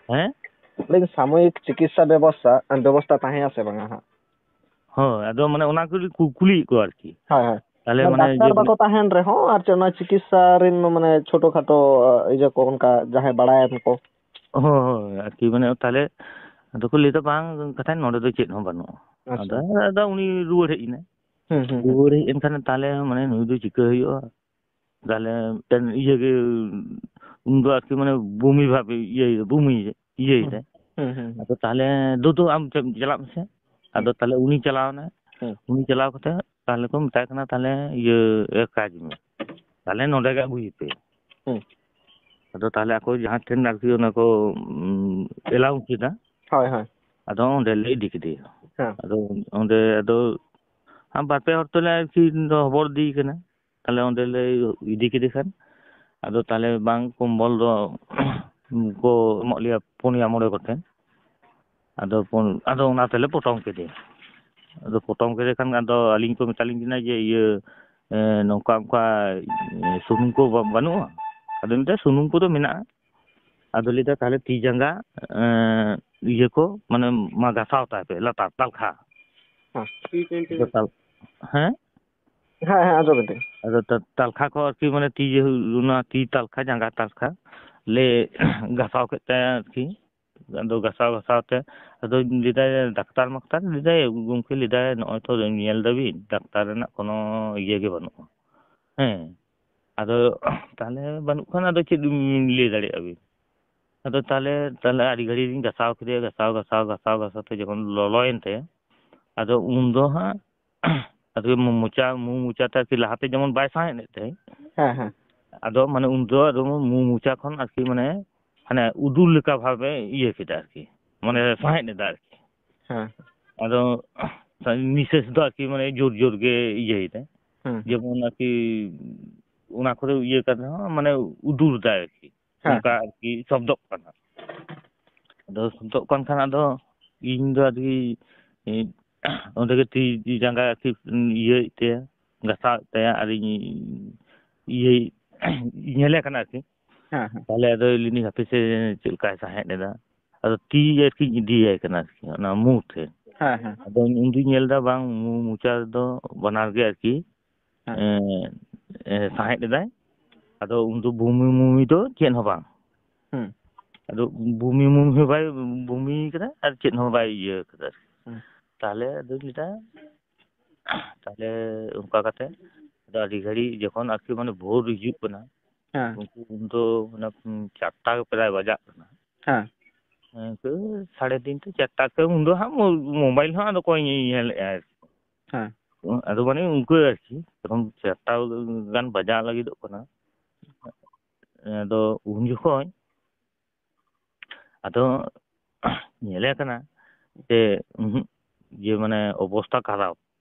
ᱦᱮᱸ? ᱞᱟᱹᱭ ᱫᱟᱹᱧ, ᱥᱟᱢᱚᱭᱤᱠ ᱪᱤᱠᱤᱛᱥᱟ ᱵᱮᱵᱚᱥᱛᱷᱟ, ᱵᱮᱵᱚᱥᱛᱷᱟ ᱛᱟᱦᱮᱸᱭᱟ ᱥᱮ ᱵᱟᱝᱟ ᱦᱟᱸᱜ? ᱦᱳᱭ, ᱟᱫᱚ ᱢᱟᱱᱮ ᱚᱱᱟ ᱠᱚ ᱠᱩ-, ᱠᱩᱞᱤᱭᱮᱫ ᱠᱚᱣᱟ ᱟᱨᱠᱤ᱾ ᱦᱳᱭ, ᱦᱳᱭ᱾ ᱛᱟᱦᱞᱮ ᱢᱟᱱᱮ ᱢᱟᱱᱮ ᱰᱟᱠᱛᱟᱨ ᱤᱭᱟᱹ ᱵᱟᱠᱚ ᱛᱟᱦᱮᱱ ᱨᱮᱦᱚᱸ, ᱟᱨ ᱪᱮᱫ ᱚᱱᱟ ᱪᱤᱠᱤᱛᱥᱟ ᱨᱮᱱ ᱢᱟᱱᱮ ᱪᱷᱳᱴᱳ ᱠᱷᱟᱴᱳ, ᱤᱭᱟᱹ ᱠᱚ, ᱚᱱᱠᱟ ᱡᱟᱦᱟᱸᱭ ᱵᱟᱲᱟᱭᱟᱱ ᱠᱚ᱾ ᱦᱳᱭ, ᱦᱳᱭ, ᱟᱨᱠᱤ ᱢᱟᱱᱮ ᱛᱟᱦᱞᱮ ᱟᱫᱚ ᱠᱚ ᱞᱟᱹᱭ ᱫᱟ, "ᱵᱟᱝ, ᱠᱟᱛᱷᱟᱡ ᱱᱚᱸᱰᱮ ᱫᱚ ᱪᱮᱫ ᱦᱚᱸ ᱵᱟᱹᱱᱩᱜᱼᱟ᱾" ᱟᱪᱪᱷᱟ᱾ ᱟᱫᱚ, ᱟᱫᱚ ᱩᱱᱤ ᱨᱩᱣᱟᱹᱲ ᱦᱮᱡ ᱮᱱᱟᱭ᱾ ᱦᱩᱸ, ᱦᱩᱸ, ᱦᱩᱸ᱾ ᱨᱩᱣᱟᱹᱲ ᱦᱮᱡ ᱮᱱ ᱠᱷᱟᱱ ᱛᱟᱦᱞᱮ ᱢᱟᱱᱮ ᱱᱩᱭ ᱫᱚ ᱪᱤᱠᱟᱹ ᱦᱩᱭᱩᱜᱼᱟ? ᱛᱟᱦᱞᱮ ᱢᱤᱫᱴᱮᱱ ᱤᱭᱟᱹ ᱜᱮ, ᱩᱱ ᱫᱚ ᱟᱨᱠᱤ ᱢᱟᱱᱮ ᱵᱩᱢᱤ ᱵᱷᱟᱵᱽ ᱤᱭᱟᱹᱭ ᱫᱟ, ᱵᱩᱢᱤ ᱤᱭᱟᱹᱭ ᱦᱩᱸ, ᱫᱟᱭ᱾ ᱦᱩᱸ, ᱦᱩᱸ, ᱦᱩᱸ᱾ ᱟᱫᱚ ᱛᱟᱦᱞᱮ, "ᱫᱩ, ᱫᱩ, ᱟᱢ ᱪᱟᱞᱟᱜ ᱢᱮᱥᱮ᱾" ᱟᱫᱚ ᱦᱩᱸ᱾ ᱛᱟᱦᱞᱮ ᱩᱱᱤ ᱪᱟᱞᱟᱣ ᱮᱱᱟᱭ᱾ ᱦᱩᱸ᱾ ᱩᱱᱤ ᱪᱟᱞᱟᱣ ᱠᱟᱛᱮ ᱛᱟᱦᱚᱞᱮ ᱠᱚ ᱢᱮᱛᱟᱭ ᱠᱟᱱᱟ, "ᱛᱟᱦᱚᱞᱮ ᱤᱭᱟᱹ ᱮ ᱠᱟᱡᱽ ᱢᱮ, ᱛᱟᱦᱚᱞᱮ ᱱᱚᱰᱮ ᱜᱮ ᱟᱹᱜᱩᱭᱮᱯᱮ᱾" ᱦᱩᱸ᱾ ᱟᱫᱚ ᱛᱟᱦᱚᱞᱮ ᱟᱠᱚ ᱡᱟᱦᱟᱸ ᱴᱷᱮᱱ ᱟᱨᱠᱤ ᱚᱱᱟ ᱠᱚ, ᱩᱢ, ᱮᱞᱟᱣ ᱠᱮᱫᱟ, ᱦᱳᱭ, ᱦᱳᱭ᱾ ᱟᱫᱚ ᱚᱸᱰᱮ ᱞᱮ ᱤᱫᱤ ᱠᱮᱫᱮᱭᱟ᱾ ᱦᱮᱸ᱾ ᱟᱫᱚ ᱚᱸᱰᱮ ᱟᱫᱚ ᱟᱨ ᱵᱟᱨ ᱯᱮ ᱦᱚᱲ ᱛᱮᱞᱮ ᱟᱨᱠᱤ ᱦᱚᱵᱚᱨ ᱤᱫᱤᱭᱮ ᱠᱟᱱᱟ᱾ ᱛᱟᱦᱞᱮ ᱚᱸᱰᱮ ᱞᱮ ᱤᱫᱤ ᱠᱮᱫᱮ ᱠᱷᱟᱱ, ᱟᱫᱚ ᱛᱟᱦᱞᱮ ᱵᱟᱝ ᱠᱚᱢᱵᱚᱞ ᱫᱚ ᱠᱚ ᱮᱢᱚᱜ ᱞᱮᱭᱟ ᱯᱩᱱᱭᱟ ᱢᱚᱬᱮ ᱜᱚᱴᱮᱱ᱾ ᱟᱫᱚ ᱯᱩᱱ-, ᱟᱫᱚ ᱚᱱᱟ ᱛᱮᱞᱮ ᱯᱚᱴᱚᱢ ᱠᱮᱫᱮᱭᱟ᱾ ᱟᱫᱚ ᱯᱚᱴᱚᱢ ᱠᱮᱫᱮ ᱠᱷᱟᱱ ᱟᱫᱚ ᱟᱹᱞᱤᱧ ᱠᱚ ᱢᱮᱛᱟᱞᱤᱧ ᱠᱟᱱᱟ ᱡᱮ, "ᱤᱭᱟᱹ, ᱮ, ᱱᱚᱝᱠᱟ ᱚᱱᱠᱟ, ᱮ, ᱥᱩᱱᱩᱢ ᱠᱚ ᱵᱟ-, ᱵᱟᱹᱱᱩᱜᱼᱟ?" ᱟᱫᱚ ᱢᱮᱱᱫᱟ, "ᱥᱩᱱᱩᱢ ᱠᱚᱫᱚ ᱢᱮᱱᱟᱜᱼᱟ᱾" ᱟᱫᱚ ᱞᱟᱹᱭᱫᱟ, "ᱛᱟᱦᱞᱮ ᱛᱤ ᱡᱟᱸᱜᱟ, ᱮ, ᱤᱭᱟᱹ ᱠᱚ, ᱢᱟᱱᱮ, ᱢᱟ ᱜᱷᱟᱥᱟᱣ ᱛᱟᱭ ᱯᱮ, ᱞᱟᱛᱟᱨ ᱛᱟᱞᱠᱷᱟ᱾" ᱦᱮᱸ᱾ ᱟᱫᱚ ᱛᱟᱞ-, ᱦᱮᱸ? ᱦᱮᱸ, ᱦᱮᱸ, ᱟᱸᱡᱚᱢ ᱮᱫᱟᱹᱧ᱾ ᱟᱫᱚ ᱛᱟ-, ᱛᱟᱞᱠᱷᱟ ᱠᱚ ᱟᱨᱠᱤ, ᱢᱟᱱᱮ, ᱛᱤ ᱡᱮ, ᱚᱱᱟ ᱛᱤ ᱛᱟᱞᱠᱷᱟ, ᱡᱟᱸᱜᱟ ᱛᱟᱞᱠᱷᱟ ᱞᱮ ᱜᱷᱟᱥᱟᱣ ᱠᱮᱫ ᱛᱟᱭᱟ ᱟᱨᱠᱤ᱾ ᱟᱫᱚ ᱜᱷᱟᱥᱟᱣ ᱜᱷᱟᱥᱟᱣ ᱛᱮ ᱟᱫᱚ ᱞᱟᱹᱭᱫᱟᱭ, "ᱰᱟᱠᱛᱟᱨ ᱢᱟᱠᱛᱟᱨ", ᱞᱟᱹᱭᱫᱟᱭ, "ᱜᱚᱢᱠᱮ", ᱞᱟᱹᱭᱫᱟᱭ, "ᱱᱚᱜᱼᱚᱭ ᱛᱚ ᱧᱮᱞ ᱫᱟᱵᱤᱱ, ᱰᱟᱠᱛᱟᱨ ᱨᱮᱱᱟᱜ ᱠᱳᱱᱳ ᱤᱭᱟᱹ ᱜᱮ ᱵᱟᱹᱱᱩᱜᱼᱟ᱾ ᱦᱮᱸ, ᱟᱫᱚ ᱛᱟᱦᱞᱮ ᱵᱟᱹᱱᱩᱜ ᱠᱷᱟᱱ ᱟᱫᱚ ᱪᱮᱫ ᱵᱤᱱ ᱞᱟᱹᱭ ᱫᱟᱲᱮᱭᱟᱜᱼᱟ ᱵᱤᱱ?" ᱟᱫᱚ ᱛᱟᱦᱞᱮ, ᱛᱟᱦᱞᱮ ᱟᱹᱰᱤ ᱜᱷᱟᱹᱲᱤᱡ ᱞᱤᱧ ᱜᱷᱟᱥᱟᱣ ᱠᱮᱫᱮᱭᱟ, ᱜᱷᱟᱥᱟᱣ, ᱜᱷᱟᱥᱟᱣ, ᱜᱷᱟᱥᱟᱣ, ᱜᱷᱟᱥᱟᱣ ᱛᱮ ᱡᱚᱠᱷᱚᱱ ᱞᱚᱞᱚᱭᱮᱱ ᱛᱟᱭᱟ, ᱟᱫᱚ ᱩᱱ ᱫᱚ ᱦᱟᱸᱜ ᱟᱨᱠᱤ ᱢᱚ-, ᱢᱚᱪᱟ, ᱢᱩ ᱢᱚᱪᱟ ᱛᱮ ᱟᱨᱠᱤ ᱞᱟᱦᱟᱛᱮ ᱡᱮᱢᱚᱱ ᱵᱟᱭ ᱥᱟᱦᱮᱫ ᱮᱫ ᱛᱟᱦᱮᱸᱫ᱾ ᱦᱮᱸ, ᱦᱮᱸ᱾ ᱟᱫᱚ ᱢᱟᱱᱮ ᱩᱱ ᱫᱚ ᱟᱫᱚ ᱢᱩ ᱢᱚᱪᱟ ᱠᱷᱚᱱ ᱟᱨᱠᱤ ᱢᱟᱱᱮ ᱦᱟᱱᱮ ᱩᱫᱩᱨ ᱞᱮᱠᱟ ᱵᱷᱟᱵᱮ ᱤᱭᱟᱹ ᱠᱮᱫᱟ ᱟᱨᱠᱤ᱾ ᱢᱟᱱᱮ ᱥᱟᱦᱮᱫ ᱮᱫᱟ ᱟᱨᱠᱤ᱾ ᱦᱮᱸ᱾ ᱟᱫᱚ ᱱᱤᱥᱟᱹᱥ ᱫᱚ ᱟᱨᱠᱤ ᱢᱟᱱᱮ ᱡᱳᱨ ᱡᱳᱨ ᱜᱮ ᱤᱭᱟᱹᱭᱮᱫᱟᱭ᱾ ᱦᱮᱸ᱾ ᱡᱮᱢᱚᱱ ᱟᱨᱠᱤ ᱚᱱᱟ ᱠᱚᱨᱮ ᱤᱭᱟᱹ ᱠᱟᱛᱮ ᱦᱚᱸ ᱢᱟᱱᱮ ᱩᱫᱩᱨ ᱫᱟᱭ ᱟᱨᱠᱤ᱾ ᱦᱮᱸ᱾ ᱚᱱᱠᱟ ᱟᱨᱠᱤ ᱥᱚᱵᱫᱚᱜ ᱠᱟᱱᱟ᱾ ᱟᱫᱚ ᱥᱚᱵᱫᱚᱜ ᱠᱟᱱ ᱠᱷᱟᱱ ᱟᱫᱚ ᱤᱧ ᱫᱚ ᱟᱨᱠᱤ, ᱮ, ᱚᱸᱰᱮ ᱜᱮ ᱛᱤ ᱡᱟᱸᱜᱟ ᱟᱨᱠᱤ ᱤᱭᱟᱹᱭᱮᱫ ᱛᱟᱭᱟ, ᱜᱷᱟᱥᱟᱣᱮᱫ ᱛᱟᱭᱟ, ᱟᱨᱤᱧ ᱤᱭᱟᱹᱭ, ᱧᱮᱞᱮ ᱠᱟᱱᱟ ᱟᱨᱠᱤ᱾ ᱦᱮᱸ, ᱦᱮᱸ᱾ ᱛᱟᱦᱞᱮ ᱟᱫᱚ ᱞᱤᱧ ᱦᱟᱯᱮ ᱥᱮ ᱪᱮᱫ ᱞᱮᱠᱟᱭ ᱥᱟᱦᱮᱫ ᱮᱫᱟ᱾ ᱟᱫᱚ ᱛᱤ ᱟᱨᱠᱤᱧ ᱤᱫᱤᱭᱟᱭ ᱠᱟᱱᱟ ᱟᱨᱠᱤ, ᱚᱱᱟ ᱢᱩ ᱴᱷᱮᱱ᱾ ᱦᱮᱸ, ᱦᱮᱸ᱾ ᱟᱫᱚ ᱩᱱ ᱫᱩᱧ ᱧᱮᱞ ᱮᱫᱟ ᱵᱟᱝ, ᱢᱩ ᱢᱚᱪᱟ ᱨᱮᱫᱚ ᱵᱟᱱᱟᱨ ᱜᱮ ᱟᱨᱠᱤ ᱦᱮᱸ᱾ ᱮ, ᱮ, ᱥᱟᱦᱮᱫ ᱮᱫᱟᱭ᱾ ᱟᱫᱚ ᱩᱱ ᱫᱚ ᱵᱩᱢᱤ ᱢᱩᱢᱤ ᱫᱚ ᱪᱮᱫ ᱦᱚᱸ ᱵᱟᱝ᱾ ᱦᱩᱸ᱾ ᱟᱫᱚ ᱵᱩᱢᱤ ᱢᱩᱢᱤ ᱦᱚᱸ ᱵᱟᱭ ᱵᱩᱢᱤ ᱠᱟᱫᱟ ᱟᱨ ᱪᱮᱫ ᱦᱚᱸ ᱵᱟᱭ ᱤᱭᱟᱹ ᱠᱟᱫᱟ ᱟᱨᱠᱤ᱾ ᱦᱩᱸ᱾ ᱛᱟᱦᱞᱮ ᱟᱫᱚᱧ ᱞᱟᱹᱭᱫᱟ, ᱛᱟᱦᱞᱮ ᱚᱱᱠᱟ ᱠᱟᱛᱮ ᱟᱫᱚ ᱟᱹᱰᱤ ᱜᱷᱟᱹᱲᱤᱡ ᱡᱚᱠᱷᱚᱱ ᱟᱨᱠᱤ ᱢᱟᱱᱮ ᱵᱷᱳᱨ ᱦᱤᱡᱩᱜ ᱠᱟᱱᱟ, ᱦᱮᱸ᱾ ᱩᱱᱠᱩ ᱩᱱ ᱫᱚ ᱢᱟᱱᱮ ᱪᱟᱨᱴᱟ ᱜᱮ ᱯᱨᱟᱭ ᱵᱟᱡᱟᱜ ᱠᱟᱱᱟ᱾ ᱦᱮᱸ᱾ ᱤᱱᱠᱟᱹ ᱥᱟᱲᱮ ᱛᱤᱱᱴᱟ, ᱪᱟᱨᱴᱟ ᱛᱮ ᱩᱱ ᱫᱚ ᱦᱟᱸᱜ ᱢᱳ-, ᱢᱳᱵᱟᱭᱤᱞ ᱦᱚᱸ ᱟᱫᱚ ᱚᱠᱚᱭ ᱧᱮᱞᱮᱫᱼᱟ ᱟᱨᱠᱤ᱾ ᱦᱮᱸ᱾ ᱟᱫᱚ ᱢᱟᱱᱮ ᱩᱱᱠᱩ ᱟᱨᱠᱤ ᱡᱚᱠᱷᱚᱱ ᱪᱟᱨᱴᱟ ᱜᱟᱱ ᱵᱟᱡᱟᱜ ᱞᱟᱹᱜᱤᱫᱚᱜ ᱠᱟᱱᱟ, ᱟᱫᱚ ᱩᱱ ᱡᱚᱠᱷᱚᱱ ᱟᱫᱚ ᱧᱮᱞᱮ ᱠᱟᱱᱟ ᱡᱮ, ᱩᱦᱩᱸᱜ, ᱡᱮ ᱢᱟᱱᱮ ᱚᱵᱚᱥᱛᱟ ᱠᱷᱟᱨᱟᱯ᱾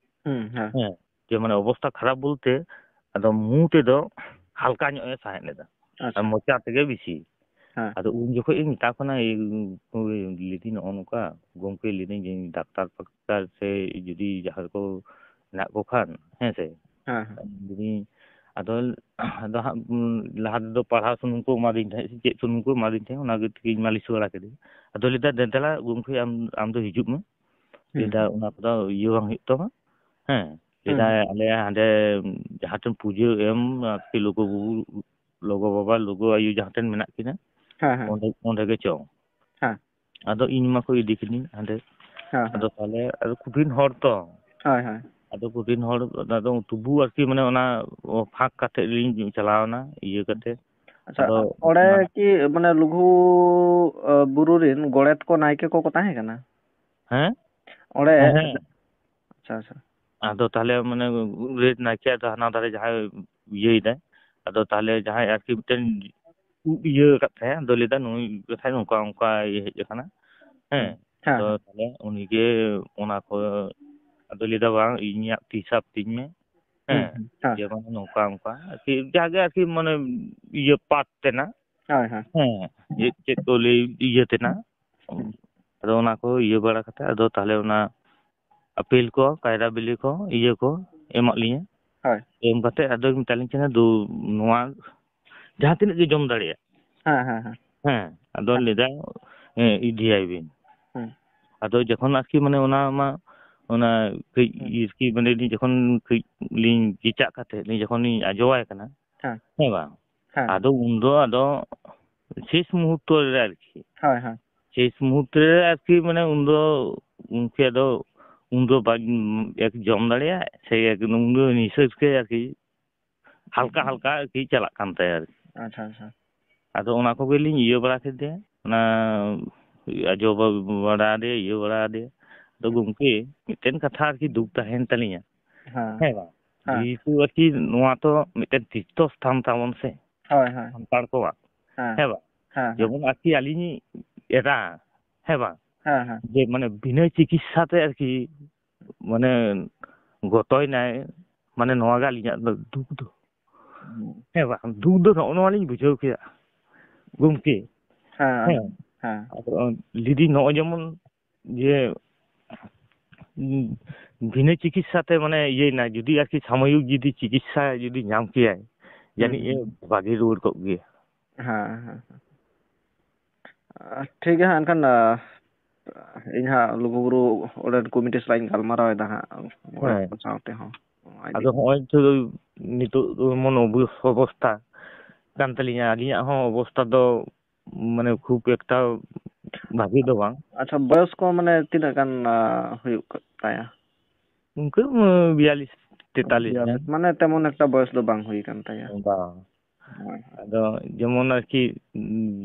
ᱦᱩᱸ, ᱦᱮᱸ᱾ ᱦᱮᱸ, ᱡᱮ ᱢᱟᱱᱮ ᱚᱵᱚᱥᱛᱟ ᱠᱷᱟᱨᱟᱯ ᱵᱚᱞᱛᱮ ᱟᱫᱚ ᱢᱩ ᱛᱮᱫᱚ ᱦᱟᱞᱠᱟ ᱧᱚᱜ ᱮ ᱥᱟᱦᱮᱸᱫ ᱞᱮᱫᱟ᱾ ᱟᱪᱪᱷᱟ᱾ ᱟᱨ ᱢᱚᱪᱟ ᱛᱮᱜᱮ ᱵᱮᱥᱤ᱾ ᱦᱮᱸ᱾ ᱟᱫᱚ ᱩᱱ ᱡᱚᱠᱷᱚᱡ ᱤᱧ ᱢᱮᱛᱟ ᱠᱚ ᱠᱟᱱᱟ, ᱤᱭᱟᱹ, ᱞᱟᱹᱭᱫᱟᱹᱧ, "ᱱᱚᱜᱼᱚ ᱱᱚᱝᱠᱟ ᱜᱚᱢᱠᱮ", ᱞᱟᱹᱭᱫᱟᱹᱧ, "ᱡᱮ ᱰᱟᱠᱛᱟᱨ ᱯᱷᱟᱠᱛᱟᱨ ᱥᱮ ᱡᱩᱫᱤ ᱡᱟᱦᱟᱸ ᱨᱮᱠᱚ ᱢᱮᱱᱟᱜ ᱠᱚ ᱠᱷᱟᱱ", ᱦᱮᱸ ᱥᱮ᱾ ᱦᱮᱸ, ᱦᱮᱸ᱾ ᱞᱟᱹᱭᱫᱟᱹᱧ, ᱟᱫᱚ, ᱟᱫᱚ ᱦᱟᱸᱜ, ᱩᱸ, ᱞᱟᱦᱟ ᱛᱮᱫᱚ ᱯᱟᱲᱦᱟᱣ ᱥᱩᱱᱩᱢ ᱠᱚ ᱮᱢᱟᱫᱤᱧ ᱛᱟᱦᱮᱸᱫ, ᱥᱮ ᱪᱮᱫ ᱥᱩᱱᱩᱢ ᱠᱚ ᱮᱢᱟᱫᱤᱧ ᱛᱟᱦᱮᱸᱫ, ᱚᱱᱟ ᱜᱮ ᱛᱮᱜᱮᱧ ᱢᱟᱹᱞᱤᱥ ᱵᱟᱲᱟ ᱠᱮᱫᱮᱭᱟ᱾ ᱟᱫᱚ ᱞᱟᱹᱭᱫᱟ, "ᱫᱮ ᱫᱮᱞᱟ ᱜᱚᱢᱠᱮ, ᱟᱢ, ᱟᱢ ᱫᱚ ᱦᱤᱡᱩᱜ ᱢᱮ", ᱦᱩᱸ, ᱞᱟᱹᱭᱫᱟ, ᱦᱩᱸ᱾ "ᱚᱱᱟ ᱠᱚᱫᱚ ᱤᱭᱟᱹ ᱵᱟᱝ ᱦᱩᱭᱩᱜ ᱛᱟᱢᱟ", ᱦᱮᱸ᱾ ᱦᱩᱸ, ᱞᱟᱹᱭᱫᱟ, ᱦᱩᱸ᱾ "ᱟᱞᱮ ᱦᱟᱸᱰᱮ ᱡᱟᱦᱟᱸ ᱴᱷᱮᱱ ᱯᱩᱡᱟᱹ ᱮᱢ ᱟᱨᱠᱤ, ᱞᱩᱜᱩ ᱵᱩᱨᱩ, ᱞᱚᱜᱚ ᱵᱟᱵᱟ, ᱞᱚᱜᱚ ᱟᱭᱳ ᱡᱟᱦᱟᱸ ᱴᱷᱮᱱ ᱢᱮᱱᱟᱜ ᱠᱤᱱᱟ, ᱦᱮᱸ, ᱦᱮᱸ᱾ ᱚᱸᱰᱮ, ᱚᱸᱰᱮ ᱜᱮ ᱪᱚᱝ᱾" ᱦᱮᱸ᱾ ᱟᱫᱚ ᱤᱧ ᱢᱟᱠᱚ ᱤᱫᱤ ᱠᱤᱫᱤᱧ ᱦᱟᱸᱰᱮ᱾ ᱦᱮᱸ, ᱦᱮᱸ᱾ ᱟᱫᱚ ᱛᱟᱦᱞᱮ, ᱟᱫᱚ ᱠᱚᱴᱷᱤᱱ ᱦᱚᱲ ᱛᱚ᱾ ᱦᱳᱭ, ᱦᱳᱭ᱾ ᱟᱫᱚ ᱠᱚᱴᱷᱤᱱ ᱦᱚᱲ, ᱟᱫᱚ ᱛᱚᱵᱩ ᱟᱨᱠᱤ, ᱢᱟᱱᱮ, ᱚᱱᱟ ᱯᱷᱟᱸᱠ ᱠᱟᱛᱮ ᱞᱤᱧ ᱪᱟᱞᱟᱣ ᱮᱱᱟ, ᱤᱭᱟᱹ ᱠᱟᱛᱮ᱾ ᱟᱪᱪᱷᱟ, ᱟᱫᱚ ᱚᱸᱰᱮ ᱚᱱᱟ ᱠᱤ, ᱢᱟᱱᱮ, ᱞᱩᱜᱩ, ᱟ, ᱵᱩᱨᱩ ᱨᱮᱱ ᱜᱚᱰᱮᱛ ᱠᱚ, ᱱᱟᱭᱠᱮ ᱠᱚᱠᱚ ᱛᱟᱦᱮᱸ ᱠᱟᱱᱟ? ᱦᱮᱸ? ᱚᱸᱰᱮ ᱦᱮᱸ, ᱦᱮᱸ᱾ ᱟᱪᱪᱷᱟ, ᱟᱪᱪᱷᱟ᱾ ᱟᱫᱚ ᱛᱟᱦᱞᱮ, ᱢᱟᱱᱮ, ᱨᱮᱴ ᱱᱟᱭᱠᱮ ᱫᱚ ᱦᱟᱱᱟ ᱫᱷᱟᱨᱮ ᱡᱟᱦᱟᱸᱭ ᱤᱭᱟᱹᱭᱮᱫᱟᱭ, ᱟᱫᱚ ᱛᱟᱦᱞᱮ ᱡᱟᱦᱟᱸᱭ ᱟᱨᱠᱤ ᱢᱤᱫᱴᱮᱱ ᱩᱵ ᱤᱭᱟᱹ ᱟᱠᱟᱫ ᱛᱟᱭᱟ, ᱟᱫᱚ ᱞᱟᱹᱭᱫᱟ, "ᱱᱩᱭ ᱠᱟᱛᱷᱟᱭ ᱱᱚᱝᱠᱟ ᱚᱱᱠᱟ ᱤᱭᱟᱹ ᱦᱮᱡ ᱟᱠᱟᱱᱟ", ᱦᱮᱸ᱾ ᱦᱩᱸ᱾ ᱦᱮᱸ, ᱟᱫᱚ ᱦᱮᱸ᱾ ᱛᱟᱦᱞᱮ ᱩᱱᱤᱜᱮ ᱚᱱᱟ ᱠᱚ, ᱟᱫᱚ ᱞᱟᱹᱭᱫᱟ, "ᱵᱟᱝ, ᱤᱧᱟᱹᱜ ᱛᱤ ᱥᱟᱵ ᱛᱤᱧ ᱢᱮ", ᱦᱩᱸ, ᱦᱮᱸ᱾ ᱦᱩᱸ᱾ ᱦᱮᱸ᱾ ᱡᱮ ᱢᱟᱱᱮ ᱱᱚᱝᱠᱟ ᱚᱱᱠᱟ ᱟᱨᱠᱤ, ᱡᱟᱜᱮ ᱟᱨᱠᱤ, ᱢᱟᱱᱮ, ᱤᱭᱟᱹ ᱯᱟᱴ ᱛᱮᱱᱟᱜ, ᱦᱳᱭ, ᱦᱳᱭ᱾ ᱦᱮᱸ, ᱪᱮᱫ ᱪᱮᱫ ᱠᱚ ᱞᱟᱹᱭ ᱤᱭᱟᱹ ᱛᱮᱱᱟᱜ, ᱦᱩᱸ᱾ ᱟᱫᱚ ᱚᱱᱟ ᱠᱚ ᱤᱭᱟᱹ ᱵᱟᱲᱟ ᱠᱟᱛᱮ, ᱟᱫᱚ ᱛᱟᱦᱞᱮ ᱚᱱᱟ ᱟᱯᱮᱞ ᱠᱚ, ᱠᱟᱭᱨᱟ ᱵᱤᱞᱤ ᱠᱚ, ᱤᱭᱟᱹ ᱠᱚ ᱮᱢᱟᱜ ᱞᱤᱧᱟᱹ᱾ ᱦᱳᱭ᱾ ᱮᱢ ᱠᱟᱛᱮ ᱟᱫᱚᱭ ᱢᱮᱛᱟᱞᱤᱧ ᱠᱟᱱᱟ, "ᱫᱩ, ᱱᱚᱣᱟ ᱡᱟᱦᱟᱸ ᱛᱤᱱᱟᱹᱜ ᱜᱮ ᱡᱚᱢ ᱫᱟᱲᱮᱭᱟᱜ", ᱦᱮᱸ, ᱦᱮᱸ, ᱦᱮᱸ᱾ ᱦᱮᱸ, ᱟᱫᱚ ᱦᱮᱸ᱾ ᱞᱟᱹᱭᱫᱟ, "ᱦᱮᱸ, ᱤᱫᱤᱭᱟᱭ ᱵᱤᱱ᱾" ᱦᱩᱸ᱾ ᱟᱫᱚ ᱡᱚᱠᱷᱚᱱ ᱟᱨᱠᱤ, ᱢᱟᱱᱮ, ᱚᱱᱟ ᱢᱟ, ᱚᱱᱟ ᱠᱟᱹᱡ ᱦᱩᱸ᱾ ᱟᱨᱠᱤ, ᱢᱟᱱᱮ, ᱡᱚᱠᱷᱚᱱ ᱠᱟᱹᱡ ᱞᱤᱧ ᱠᱮᱪᱟᱜ ᱠᱟᱛᱮ ᱞᱤᱧ, ᱡᱚᱠᱷᱚᱱ ᱞᱤᱧ ᱟᱡᱚᱣᱟᱭ ᱠᱟᱱᱟ, ᱦᱮᱸ᱾ ᱦᱮᱸ ᱵᱟᱝ? ᱦᱮᱸ᱾ ᱟᱫᱚ ᱩᱱᱫᱚ ᱟᱫᱚ ᱥᱮᱥ ᱢᱩᱦᱩᱨᱛᱚ ᱨᱮ ᱟᱨᱠᱤ᱾ ᱦᱳᱭ, ᱦᱳᱭ᱾ ᱥᱮᱥ ᱢᱩᱦᱩᱨᱛᱚ ᱨᱮ ᱟᱨᱠᱤ, ᱢᱟᱱᱮ, ᱩᱱᱫᱚ ᱩᱱᱠᱤ ᱟᱫᱚ ᱩᱱᱫᱚ ᱵᱟᱝ ᱮᱠ ᱡᱚᱢ ᱫᱟᱲᱮᱭᱟᱜ ᱥᱮ ᱮᱠ ᱩᱱᱫᱚ ᱱᱤᱥᱟᱹᱥ ᱜᱮ ᱟᱨᱠᱤ ᱦᱟᱞᱠᱟ ᱦᱟᱞᱠᱟ ᱟᱨᱠᱤ ᱪᱟᱞᱟᱜ ᱠᱟᱱ ᱛᱟᱭᱟ ᱟᱨᱠᱤ᱾ ᱟᱪᱪᱷᱟ, ᱟᱪᱪᱷᱟ᱾ ᱟᱫᱚ ᱚᱱᱟ ᱠᱚᱜᱮ ᱞᱤᱧ ᱤᱭᱟᱹ ᱵᱟᱲᱟ ᱠᱮᱫᱮᱭᱟ, ᱚᱱᱟ ᱟᱡᱚ ᱵᱟ-, ᱵᱟᱲᱟ ᱟᱫᱮᱭᱟ, ᱤᱭᱟᱹ ᱵᱟᱲᱟ ᱟᱫᱮᱭᱟ᱾ ᱟᱫᱚ ᱦᱩᱸ᱾ ᱜᱚᱢᱠᱮ, ᱢᱤᱫᱴᱮᱱ ᱠᱟᱛᱷᱟ ᱟᱨᱠᱤ ᱫᱩᱠ ᱛᱟᱦᱮᱸᱭᱮᱱ ᱛᱟᱹᱞᱤᱧᱟ᱾ ᱦᱮᱸ᱾ ᱦᱮᱸ ᱵᱟᱝ? ᱦᱮᱸ᱾ ᱡᱮᱦᱮᱛᱩ ᱟᱨᱠᱤ ᱱᱚᱣᱟ ᱛᱚ ᱢᱤᱫᱴᱮᱱ ᱛᱤᱨᱛᱷᱚ ᱥᱛᱷᱟᱱ ᱛᱟᱵᱚᱱ ᱥᱮ, ᱦᱳᱭ, ᱦᱳᱭ᱾ ᱥᱟᱱᱛᱟᱲ ᱠᱚᱣᱟᱜ᱾ ᱦᱮᱸ᱾ ᱦᱮᱸ ᱵᱟᱝ? ᱦᱮᱸ, ᱦᱮᱸ᱾ ᱡᱮᱢᱚᱱ ᱟᱨᱠᱤ ᱟᱹᱞᱤᱧ ᱮᱨᱟ, ᱦᱮᱸ ᱵᱟᱝ? ᱦᱮᱸ, ᱦᱮᱸ᱾ ᱡᱮ ᱢᱟᱱᱮ ᱵᱤᱱᱟᱹ ᱪᱤᱠᱤᱛᱥᱟ ᱛᱮ ᱟᱨᱠᱤ ᱢᱟᱱᱮ ᱜᱚᱛᱚᱭᱱᱟᱭ, ᱢᱟᱱᱮ ᱱᱚᱣᱟ ᱜᱮ ᱟᱹᱞᱤᱧᱟᱜ ᱫᱚ ᱫᱩᱠ ᱫᱚ᱾ ᱦᱩᱸ᱾ ᱦᱮᱸ ᱵᱟᱝ? ᱫᱩᱠ ᱫᱚ ᱱᱚᱜᱼᱚ ᱱᱚᱣᱟ ᱞᱤᱧ ᱵᱩᱡᱷᱟᱹᱣ ᱠᱮᱫᱟ ᱜᱚᱢᱠᱮ᱾ ᱦᱮᱸ, ᱦᱮᱸ᱾ ᱦᱮᱸ᱾ ᱟᱫᱚ ᱡᱩᱫᱤ ᱱᱚᱜᱼᱚᱭ ᱡᱮᱢᱚᱱ ᱡᱮ, ᱩᱸ, ᱵᱤᱱᱟᱹ ᱪᱤᱠᱤᱛᱥᱟ ᱛᱮ ᱢᱟᱱᱮ ᱤᱭᱟᱹᱭᱮᱱᱟ, ᱡᱩᱫᱤ ᱟᱨᱠᱤ ᱥᱟᱢᱚᱭᱤᱠ ᱡᱩᱫᱤ ᱪᱤᱠᱤᱛᱥᱟ ᱡᱩᱫᱤ ᱧᱟᱢ ᱠᱮᱭᱟᱭ, ᱦᱩᱸ, ᱡᱟᱹᱱᱤᱡ ᱮ ᱦᱩᱸ᱾ ᱵᱷᱟᱜᱮ ᱨᱩᱣᱟᱹᱲ ᱠᱚᱜ ᱜᱮᱭᱟ᱾ ᱦᱮᱸ, ᱦᱮᱸ, ᱦᱮᱸ᱾ ᱟᱨ ᱴᱷᱤᱠ ᱜᱮᱭᱟ ᱦᱟᱸᱜ, ᱮᱱᱠᱷᱟᱱ, ᱟ, ᱤᱧ ᱦᱟᱸᱜ ᱞᱩᱜᱩᱵᱩᱨᱩ ᱚᱸᱰᱮᱱ ᱠᱚᱢᱤᱴᱤ ᱥᱟᱞᱟᱜ ᱤᱧ ᱜᱟᱞᱢᱟᱨᱟᱣ ᱮᱫᱟ ᱦᱟᱸᱜ, ᱚᱲᱟᱜ ᱦᱮᱸ᱾ ᱠᱚ ᱥᱟᱶᱛᱮ ᱦᱚᱸ᱾ ᱟᱫᱚ ᱦᱚᱸᱜᱼᱚᱭ ᱛᱚ ᱱᱤᱛᱚᱜ ᱫᱚ ᱮᱢᱚᱱ ᱚᱵᱚᱥ-, ᱚᱵᱚᱥᱛᱟ ᱠᱟᱱ ᱛᱟᱹᱞᱤᱧᱟ, ᱟᱹᱞᱤᱧᱟᱜ ᱦᱚᱸ ᱚᱵᱚᱥᱛᱟ ᱫᱚ ᱢᱟᱱᱮ ᱠᱷᱩᱵ ᱮᱠᱴᱟ ᱵᱷᱟᱜᱤ ᱫᱚ ᱵᱟᱝ᱾ ᱟᱪᱪᱷᱟ, ᱵᱚᱭᱚᱥ ᱠᱚ ᱢᱟᱱᱮ ᱛᱤᱱᱟᱹᱜ ᱜᱟᱱ, ᱟ, ᱦᱩᱭᱩᱜ ᱠᱟᱱ ᱛᱟᱭᱟ? ᱤᱱᱠᱟᱹ, ᱩᱸ, ᱵᱤᱭᱟᱞᱞᱤᱥ, ᱛᱮᱛᱟᱞᱞᱤᱥ ᱜᱟᱱ᱾ ᱢᱟᱱᱮ ᱛᱮᱢᱚᱱ ᱮᱠᱴᱟ ᱵᱚᱭᱚᱥ ᱫᱚ ᱵᱟᱝ ᱦᱩᱭ ᱠᱟᱱ ᱛᱟᱭᱟ᱾ ᱵᱟᱝ᱾ ᱦᱳᱭ, ᱦᱳᱭ᱾ ᱟᱫᱚ ᱡᱮᱢᱚᱱ ᱟᱨᱠᱤ,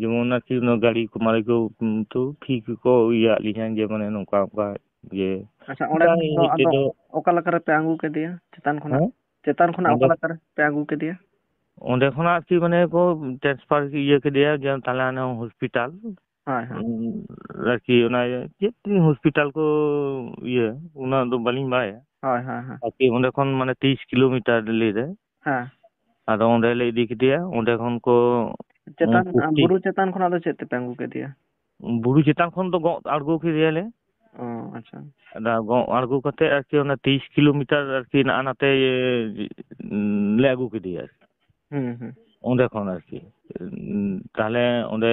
ᱡᱮᱢᱚᱱ ᱟᱨᱠᱤ ᱚᱱᱟ ᱜᱟᱹᱲᱤ ᱠᱚ ᱢᱟᱨᱮ ᱠᱚ, ᱩᱸ, ᱛᱚ ᱯᱷᱤ ᱠᱚᱠᱚ ᱤᱭᱟᱹ ᱟᱫ ᱞᱤᱧᱟ ᱡᱮ ᱢᱟᱱᱮ ᱱᱚᱝᱠᱟ ᱚᱱᱠᱟ ᱡᱮ ᱚᱠᱟ ᱞᱮᱠᱟ ᱨᱮ ᱯᱮ ᱟᱹᱜᱩ ᱠᱮᱫᱮᱭᱟ ᱪᱮᱛᱟᱱ ᱠᱷᱚᱱᱟᱜ? ᱦᱮᱸ? ᱪᱮᱛᱟᱱ ᱠᱷᱚᱱᱟᱜ ᱚᱸᱰᱮ ᱚᱠᱟ ᱞᱮᱠᱟ ᱨᱮ ᱯᱮ ᱟᱹᱜᱩ ᱠᱮᱫᱮᱭᱟ? ᱚᱸᱰᱮ ᱠᱷᱚᱱᱟᱜ ᱟᱨᱠᱤ ᱢᱟᱱᱮ ᱠᱚ transfer ᱤᱭᱟᱹ ᱠᱮᱫᱮᱭᱟ ᱡᱮ ᱛᱟᱦᱞᱮ ᱦᱟᱱᱮ ᱦᱚᱥᱯᱤᱴᱟᱞ᱾ ᱦᱳᱭ, ᱦᱳᱭ᱾ ᱩᱸ, ᱟᱨᱠᱤ ᱚᱱᱟ ᱪᱮᱫ ᱦᱚᱥᱯᱤᱴᱟᱞ ᱠᱚ ᱤᱭᱟᱹ, ᱚᱱᱟ ᱫᱚ ᱵᱟᱹᱞᱤᱧ ᱵᱟᱲᱟᱭᱟ᱾ ᱦᱳᱭ, ᱦᱳᱭ, ᱦᱳᱭ᱾ ᱟᱨᱠᱤ ᱚᱸᱰᱮ ᱠᱷᱚᱱ ᱢᱟᱱᱮ ᱛᱮᱭᱤᱥ ᱠᱤᱞᱳᱢᱤᱴᱟᱨ ᱞᱟᱹᱭ ᱫᱟᱭ᱾ ᱦᱮᱸ᱾ ᱟᱫᱚ ᱚᱸᱰᱮ ᱞᱮ ᱤᱫᱤ ᱠᱮᱫᱮᱭᱟ, ᱚᱸᱰᱮ ᱠᱷᱚᱱ ᱠᱚ ᱪᱮᱛᱟᱱ, ᱩᱸ, ᱯᱩᱥᱴᱤ ᱵᱩᱨᱩ ᱪᱮᱛᱟᱱ ᱠᱷᱚᱱᱟᱜ ᱫᱚ ᱪᱮᱫ ᱛᱮᱯᱮ ᱟᱹᱜᱩ ᱠᱮᱫᱮᱭᱟ? ᱵᱩᱨᱩ ᱪᱮᱛᱟᱱ ᱠᱷᱚᱱ ᱫᱚ ᱜᱚᱜ ᱟᱬᱜᱚ ᱠᱮᱫᱮᱭᱟᱞᱮ᱾ ᱚ, ᱟᱪᱪᱷᱟ᱾ ᱟᱫᱚ ᱜᱚᱜ ᱟᱬᱜᱚ ᱠᱟᱛᱮ ᱟᱨᱠᱤ ᱚᱱᱟ ᱛᱮᱭᱤᱥ ᱠᱤᱞᱳᱢᱤᱴᱟᱨ ᱟᱨᱠᱤ ᱱᱟᱜᱼᱟ ᱱᱟᱛᱮ, ᱩᱸ, ᱞᱮ ᱟᱹᱜᱩ ᱠᱮᱫᱮᱭᱟ ᱟᱨᱠᱤ᱾ ᱦᱩᱸ, ᱦᱩᱸ᱾ ᱚᱸᱰᱮ ᱠᱷᱚᱱ ᱟᱨᱠᱤ᱾ ᱩᱸ, ᱛᱟᱦᱞᱮ ᱚᱸᱰᱮ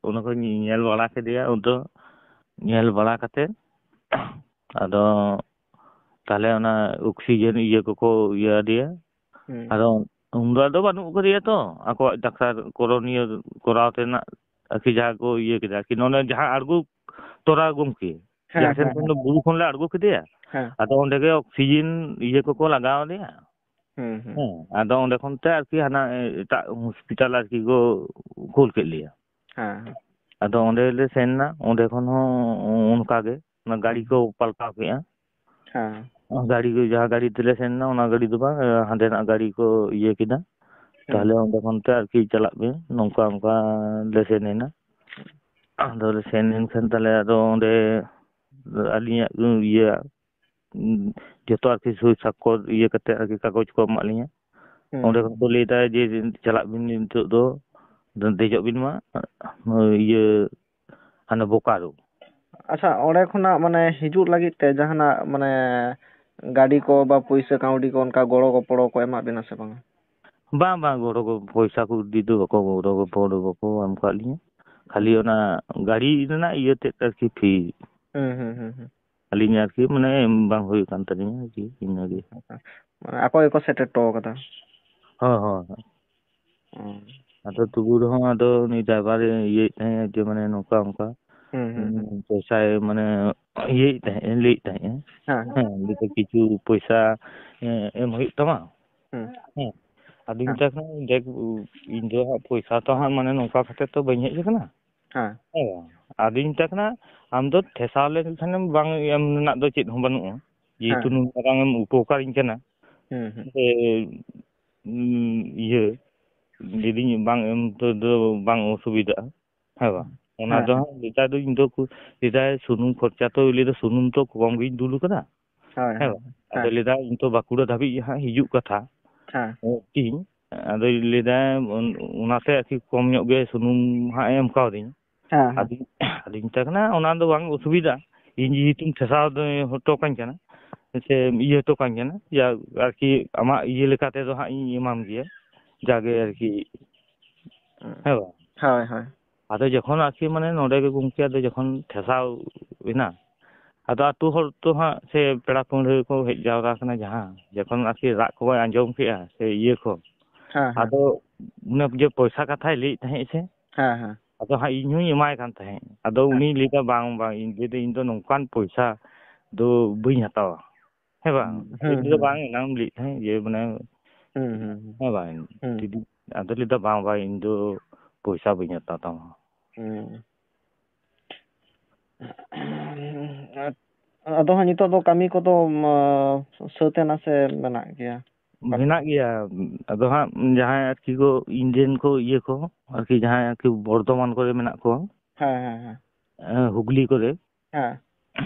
ᱚᱱᱟ ᱠᱚ ᱧᱮᱞ ᱵᱟᱲᱟ ᱠᱮᱫᱮᱭᱟ, ᱩᱱ ᱫᱚ ᱧᱮᱞ ᱵᱟᱲᱟ ᱠᱟᱛᱮ ᱟᱫᱚ ᱛᱟᱦᱞᱮ ᱚᱱᱟ oxygen ᱤᱭᱟᱹ ᱠᱚᱠᱚ ᱤᱭᱟᱹ ᱟᱫᱮᱭᱟ᱾ ᱦᱩᱸ᱾ ᱟᱫᱚ ᱩᱱᱫᱚ ᱟᱫᱚ ᱵᱟᱹᱱᱩᱜ ᱠᱟᱫᱮᱭᱟ ᱛᱚ, ᱟᱠᱚᱣᱟᱜ ᱰᱟᱠᱛᱟᱨ ᱠᱚᱨᱚᱱᱤᱭᱟᱹ ᱠᱚᱨᱟᱣ ᱛᱮᱱᱟᱜ ᱟᱨᱠᱤ ᱡᱟᱦᱟᱸ ᱠᱚ ᱤᱭᱟᱹ ᱠᱮᱫᱟ ᱟᱨᱠᱤ, ᱱᱚᱰᱮ ᱡᱟᱦᱟᱸ ᱟᱬᱜᱚ ᱛᱚᱨᱟ ᱜᱚᱢᱠᱮ, ᱦᱮᱸ, ᱡᱟᱦᱟᱸ ᱴᱷᱮᱱ ᱦᱮᱸ, ᱠᱷᱚᱱ ᱦᱮᱸ᱾ ᱫᱚ ᱵᱩᱨᱩ ᱠᱷᱚᱱ ᱞᱮ ᱟᱬᱜᱚ ᱠᱮᱫᱮᱭᱟ, ᱦᱮᱸ᱾ ᱟᱫᱚ ᱚᱸᱰᱮ ᱜᱮ oxygen ᱤᱭᱟᱹ ᱠᱚᱠᱚ ᱞᱟᱜᱟᱣ ᱟᱫᱮᱭᱟ᱾ ᱦᱩᱸ, ᱦᱩᱸ᱾ ᱦᱮᱸ, ᱟᱫᱚ ᱚᱸᱰᱮ ᱠᱷᱚᱱ ᱛᱮ ᱟᱨᱠᱤ ᱦᱟᱱᱟ ᱮᱴᱟᱜ ᱦᱚᱥᱯᱤᱴᱟᱞ ᱟᱨᱠᱤ ᱠᱚ ᱠᱩᱞ ᱠᱮᱫ ᱞᱮᱭᱟ᱾ ᱦᱮᱸ, ᱦᱮᱸ᱾ ᱟᱫᱚ ᱚᱸᱰᱮ ᱞᱮ ᱥᱮᱱ ᱮᱱᱟ, ᱚᱸᱰᱮ ᱠᱷᱚᱱ ᱦᱚᱸ ᱚᱱᱠᱟ ᱜᱮ ᱚᱱᱟ ᱜᱟᱹᱰᱤ ᱦᱩᱸ᱾ ᱠᱚ ᱯᱟᱞᱴᱟᱣ ᱠᱮᱫᱼᱟ᱾ ᱦᱮᱸ᱾ ᱜᱟᱹᱰᱤ ᱠᱚ, ᱡᱟᱦᱟᱸ ᱜᱟᱹᱰᱤ ᱛᱮᱞᱮ ᱥᱮᱱ ᱮᱱᱟ, ᱚᱱᱟ ᱜᱟᱹᱰᱤ ᱫᱚ ᱵᱟᱝ, ᱦᱟᱸᱰᱮᱱᱟᱜ ᱜᱟᱹᱰᱤ ᱠᱚ ᱤᱭᱟᱹ ᱠᱮᱫᱟ᱾ ᱦᱩᱸ᱾ ᱛᱟᱦᱞᱮ ᱚᱸᱰᱮ ᱠᱷᱚᱱ ᱛᱮ ᱟᱨᱠᱤ ᱪᱟᱞᱟᱜ ᱵᱤᱱ, ᱱᱚᱝᱠᱟ ᱚᱱᱠᱟ ᱞᱮ ᱥᱮᱱ ᱮᱱᱟ᱾ ᱟᱫᱚ ᱞᱮ ᱥᱮᱱ ᱮᱱ ᱠᱷᱟᱱ ᱛᱟᱦᱞᱮ ᱟᱫᱚ ᱚᱸᱰᱮ ᱟᱹᱞᱤᱧᱟᱜ ᱤᱭᱟᱹ, ᱡᱚᱛᱚ ᱟᱨᱠᱤ ᱥᱳᱭ ᱥᱟᱠᱠᱷᱚᱨ ᱤᱭᱟᱹ ᱠᱟᱛᱮ ᱟᱨᱠᱤ ᱠᱟᱜᱚᱡᱽ ᱠᱚ ᱮᱢᱟᱜ ᱞᱤᱧᱟ᱾ ᱦᱩᱸ᱾ ᱚᱸᱰᱮ ᱠᱷᱚᱱ ᱠᱚ ᱞᱟᱹᱭ ᱮᱫᱟ ᱡᱮ, "ᱪᱟᱞᱟᱜ ᱵᱤᱱ ᱱᱤᱛᱚᱜ ᱫᱚ, ᱫᱮᱡᱚᱜ ᱵᱤᱱ ᱢᱟ, ᱤᱭᱟᱹ, ᱦᱟᱱᱮ ᱵᱳᱠᱟᱨᱳ᱾" ᱟᱪᱪᱷᱟ, ᱚᱸᱰᱮ ᱠᱷᱚᱱᱟᱜ ᱢᱟᱱᱮ ᱦᱤᱡᱩᱜ ᱞᱟᱹᱜᱤᱫ ᱛᱮ ᱡᱟᱦᱟᱱᱟᱜ ᱢᱟᱱᱮ ᱜᱟᱹᱰᱤ ᱠᱚ ᱵᱟ ᱯᱩᱭᱥᱟᱹ ᱠᱟᱹᱣᱰᱤ ᱠᱚ ᱚᱱᱠᱟ ᱜᱚᱲᱚ ᱜᱚᱯᱚᱲᱚ ᱠᱚ ᱮᱢᱟᱜ ᱵᱮᱱᱟ ᱥᱮ ᱵᱟᱝᱟ? ᱵᱟᱝ, ᱵᱟᱝ, ᱜᱚᱲᱚ ᱜᱚ-, ᱯᱚᱭᱥᱟ ᱠᱚ ᱤᱫᱤ ᱫᱚ ᱵᱟᱠᱚ ᱜᱚᱲᱚ ᱜᱚᱯᱚᱲᱚ ᱵᱟᱠᱚ ᱮᱢ ᱠᱟᱜ ᱞᱤᱧᱟ᱾ ᱠᱷᱟᱹᱞᱤ ᱦᱩᱸ᱾ ᱚᱱᱟ ᱜᱟᱹᱰᱤ ᱨᱮᱱᱟᱜ ᱤᱭᱟᱹ ᱛᱮᱫ ᱟᱨᱠᱤ ᱯᱷᱤ᱾ ᱦᱩᱸ, ᱦᱩᱸ, ᱦᱩᱸ, ᱦᱩᱸ᱾ ᱟᱹᱞᱤᱧ ᱟᱨᱠᱤ ᱢᱟᱱᱮ ᱮᱢ ᱵᱟᱝ ᱦᱩᱭ ᱟᱠᱟᱱ ᱛᱟᱹᱞᱤᱧᱟ ᱟᱨᱠᱤ, ᱤᱱᱟᱹᱜᱮ᱾ ᱢᱟᱱᱮ ᱟᱠᱚ ᱜᱮᱠᱚ ᱥᱮᱴᱮᱨ ᱦᱚᱴᱚ ᱠᱟᱫᱟ᱾ ᱦᱳᱭ, ᱦᱳᱭ, ᱦᱳᱭ᱾ ᱦᱩᱸ᱾ ᱟᱫᱚ ᱛᱚᱵᱩ ᱨᱮᱦᱚᱸ ᱟᱫᱚ ᱩᱱᱤ ᱰᱨᱟᱭᱵᱷᱟᱨ ᱮ ᱤᱭᱟᱹᱭᱮᱫ ᱛᱟᱦᱮᱸᱫ ᱡᱮ ᱢᱟᱱᱮ ᱱᱚᱝᱠᱟ ᱚᱱᱠᱟ, ᱦᱩᱸ, ᱦᱩᱸ, ᱦᱩᱸ᱾ ᱩᱸ, ᱯᱚᱭᱥᱟᱭ ᱢᱟᱱᱮ ᱤᱭᱟᱹᱭᱮᱫ ᱛᱟᱦᱮᱸᱫ, ᱞᱟᱹᱭᱮᱫ ᱛᱟᱦᱮᱸᱫ᱾ ᱦᱮᱸ, ᱦᱮᱸ᱾ ᱦᱮᱸ, ᱞᱟᱹᱭ ᱫᱟᱭ ᱠᱤᱪᱷᱩ ᱯᱚᱭᱥᱟ, ᱮᱸ, ᱮᱢ ᱦᱩᱭᱩᱜ ᱛᱟᱢᱟ᱾ ᱦᱩᱸ᱾ ᱦᱮᱸ᱾ ᱟᱫᱚᱧ ᱦᱮᱸ᱾ ᱢᱮᱛᱟᱭ ᱠᱟᱱᱟ, "ᱫᱮᱠ, ᱤᱧ ᱫᱚ ᱦᱟᱸᱜ ᱯᱚᱭᱥᱟ ᱛᱚ ᱦᱟᱸᱜ ᱢᱟᱱᱮ ᱱᱚᱝᱠᱟ ᱠᱟᱛᱮ ᱛᱚ ᱵᱟᱹᱧ ᱦᱮᱡ ᱟᱠᱟᱱᱟ᱾" ᱦᱮᱸ᱾ ᱦᱮᱸ ᱵᱟᱝ? ᱟᱫᱚᱧ ᱢᱮᱛᱟᱭ ᱠᱟᱱᱟ, "ᱟᱢ ᱫᱚ ᱴᱷᱮᱥᱟᱣ ᱞᱮᱱᱠᱷᱟᱱᱮᱢ ᱵᱟᱝ ᱮᱢ ᱨᱮᱱᱟᱜ ᱫᱚ ᱪᱮᱫ ᱦᱚᱸ ᱵᱟᱹᱱᱩᱜᱼᱟ᱾ ᱡᱮᱦᱮᱛᱩ ᱦᱮᱸ᱾ ᱱᱩᱱ ᱢᱟᱨᱟᱝ ᱮᱢ ᱩᱯᱚᱠᱟᱨᱤᱧ ᱠᱟᱱᱟ᱾ ᱦᱩᱸ, ᱦᱩᱸ᱾ ᱥᱮ, ᱩᱸ, ᱤᱭᱟᱹ, ᱞᱟᱹᱭᱫᱟᱹᱧ ᱵᱟᱝ ᱮᱢ ᱛᱮᱫᱚ ᱵᱟᱝ ᱚᱥᱩᱵᱤᱫᱷᱟᱜᱼᱟ᱾ ᱦᱮᱸ ᱵᱟᱝ? ᱚᱱᱟ ᱦᱮᱸ, ᱫᱚ ᱦᱮᱸ᱾ ᱦᱟᱸᱜ ᱞᱟᱹᱭᱫᱟᱭ ᱫᱚ ᱤᱧ ᱫᱚ ᱠᱩ-, ᱞᱟᱹᱭᱫᱟᱭ ᱥᱩᱱᱩᱢ ᱠᱷᱚᱨᱪᱟ ᱛᱚ ᱞᱟᱹᱭᱫᱟ ᱥᱩᱱᱩᱢ ᱛᱚ ᱠᱚᱢ ᱜᱤᱧ ᱫᱩᱞ ᱠᱟᱫᱟ᱾ ᱦᱳᱭ, ᱦᱮᱸ ᱦᱳᱭ᱾ ᱵᱟᱝ? ᱟᱫᱚ ᱦᱮᱸ᱾ ᱞᱟᱹᱭᱫᱟ ᱤᱧ ᱛᱚ ᱵᱟᱸᱠᱩᱲᱟ ᱫᱷᱟᱹᱵᱤᱡ ᱦᱟᱸᱜ ᱦᱤᱡᱩᱜ ᱠᱟᱛᱷᱟ᱾ ᱦᱮᱸ᱾ ᱦᱮᱸ, ᱛᱤᱧ᱾ ᱟᱫᱚᱭ ᱞᱟᱹᱭᱫᱟ ᱚᱱ-, ᱚᱱᱟᱛᱮ ᱟᱨᱠᱤ ᱠᱚᱢ ᱧᱚᱜ ᱜᱮ ᱥᱩᱱᱩᱢ ᱦᱟᱸᱜ ᱮ ᱮᱢ ᱠᱟᱣᱫᱤᱧᱟ᱾ ᱦᱮᱸ, ᱦᱮᱸ᱾ ᱟᱫᱚᱧ, ᱟᱫᱚᱧ ᱢᱮᱛᱟᱭ ᱠᱟᱱᱟ, "ᱚᱱᱟ ᱫᱚ ᱵᱟᱝ ᱚᱥᱩᱵᱤᱫᱷᱟ, ᱤᱧ ᱡᱮᱦᱮᱛᱩᱢ ᱴᱷᱮᱥᱟᱣ ᱫᱚ ᱦᱚᱴᱚ ᱠᱟᱹᱧ ᱠᱟᱱᱟ, ᱥᱮ ᱤᱭᱟᱹ ᱦᱚᱴᱚ ᱠᱟᱹᱧ ᱠᱟᱱᱟ, ᱡᱟ ᱟᱨᱠᱤ ᱟᱢᱟᱜ ᱤᱭᱟᱹ ᱞᱮᱠᱟ ᱛᱮᱫᱚ ᱦᱟᱸᱜ ᱤᱧ ᱮᱢᱟᱢ ᱜᱮᱭᱟ, ᱡᱟᱜᱮ ᱟᱨᱠᱤ, ᱦᱮᱸ ᱵᱟᱝ?" ᱦᱳᱭ, ᱦᱳᱭ᱾ ᱟᱫᱚ ᱡᱚᱠᱷᱚᱱ ᱟᱨᱠᱤ ᱢᱟᱱᱮ ᱱᱚᱰᱮ ᱜᱮ ᱜᱚᱢᱠᱮ ᱟᱫᱚ ᱡᱚᱠᱷᱚᱱ ᱴᱷᱮᱥᱟᱣ ᱮᱱᱟ, ᱟᱫᱚ ᱟᱹᱛᱩ ᱦᱚᱲ ᱛᱚ ᱦᱟᱸᱜ ᱥᱮ ᱯᱮᱲᱟ ᱯᱟᱹᱲᱦᱟᱹ ᱠᱚ ᱦᱮᱡ ᱡᱟᱣᱨᱟ ᱟᱠᱟᱱᱟ ᱡᱟᱦᱟᱸ, ᱡᱚᱠᱷᱚᱱ ᱟᱨᱠᱤ ᱨᱟᱜ ᱠᱚᱭ ᱟᱸᱡᱚᱢ ᱠᱮᱜᱼᱟ ᱥᱮ ᱤᱭᱟᱹ ᱠᱚ, ᱦᱮᱸ, ᱦᱮᱸ᱾ ᱟᱫᱚ ᱚᱱᱮ ᱡᱮ ᱯᱚᱭᱥᱟ ᱠᱟᱛᱷᱟᱭ ᱞᱟᱹᱭᱮᱫ ᱛᱟᱦᱮᱸᱫ ᱥᱮ, ᱦᱮᱸ, ᱦᱮᱸ᱾ ᱟᱫᱚ ᱦᱟᱸᱜ ᱤᱧ ᱦᱚᱧ ᱮᱢᱟᱭ ᱠᱟᱱ ᱛᱟᱦᱮᱸᱫ᱾ ᱟᱫᱚ ᱦᱮᱸ᱾ ᱩᱱᱤᱭ ᱞᱟᱹᱭᱫᱟ, "ᱵᱟᱝ, ᱵᱟᱝ, ᱤᱧ ᱞᱟᱹᱭᱫᱟ, ᱤᱧ ᱫᱚ ᱱᱚᱝᱠᱟᱱ ᱯᱚᱭᱥᱟ ᱫᱚ ᱵᱟᱹᱧ ᱦᱟᱛᱟᱣᱟ᱾ ᱦᱮᱸ ᱵᱟᱝ?" ᱦᱩᱸ, ᱟᱫᱚᱧ ᱞᱟᱹᱭᱫᱟ, ᱦᱩᱸ, "ᱵᱟᱝ, ᱦᱩᱸ᱾ ᱮᱱᱟᱝ ᱮᱢ ᱞᱟᱹᱭᱮᱫ ᱛᱟᱦᱮᱸᱫ ᱡᱮ ᱢᱟᱱᱮ, ᱦᱩᱸ, ᱦᱩᱸ, ᱦᱩᱸ᱾ ᱦᱮᱸ ᱵᱟᱝ, ᱦᱩᱸ᱾ ᱡᱩᱫᱤ", ᱟᱫᱚ ᱞᱟᱹᱭᱫᱟ, "ᱵᱟᱝ, ᱵᱟᱝ, ᱤᱧ ᱫᱚ ᱯᱚᱭᱥᱟ ᱵᱟᱹᱧ ᱦᱟᱛᱟᱣ ᱛᱟᱢᱟ᱾" ᱦᱩᱸ᱾ ᱟᱨ ᱟᱫᱚ ᱦᱟᱸᱜ ᱱᱤᱛᱚᱜ ᱫᱚ ᱠᱟᱹᱢᱤ ᱠᱚᱫᱚ, ᱢᱟ, ᱥᱟᱹᱛ ᱮᱱᱟ ᱥᱮ ᱢᱮᱱᱟᱜ ᱜᱮᱭᱟ? ᱢᱮᱱᱟᱜ ᱜᱮᱭᱟ᱾ ᱟᱫᱚ ᱦᱟᱸᱜ ᱡᱟᱦᱟᱸᱭ ᱟᱨᱠᱤ ᱠᱚ ᱤᱧ ᱨᱮᱱ ᱠᱚ ᱤᱭᱟᱹ ᱠᱚ, ᱟᱨᱠᱤ ᱡᱟᱦᱟᱸᱭ ᱟᱨᱠᱤ ᱵᱚᱨᱫᱷᱚᱢᱟᱱ ᱠᱚᱨᱮ ᱢᱮᱱᱟᱜ ᱠᱚᱣᱟ, ᱦᱮᱸ, ᱦᱮᱸ, ᱦᱮᱸ᱾ ᱮᱸ, ᱦᱩᱜᱽᱞᱤ ᱠᱚᱨᱮ᱾ ᱦᱮᱸ᱾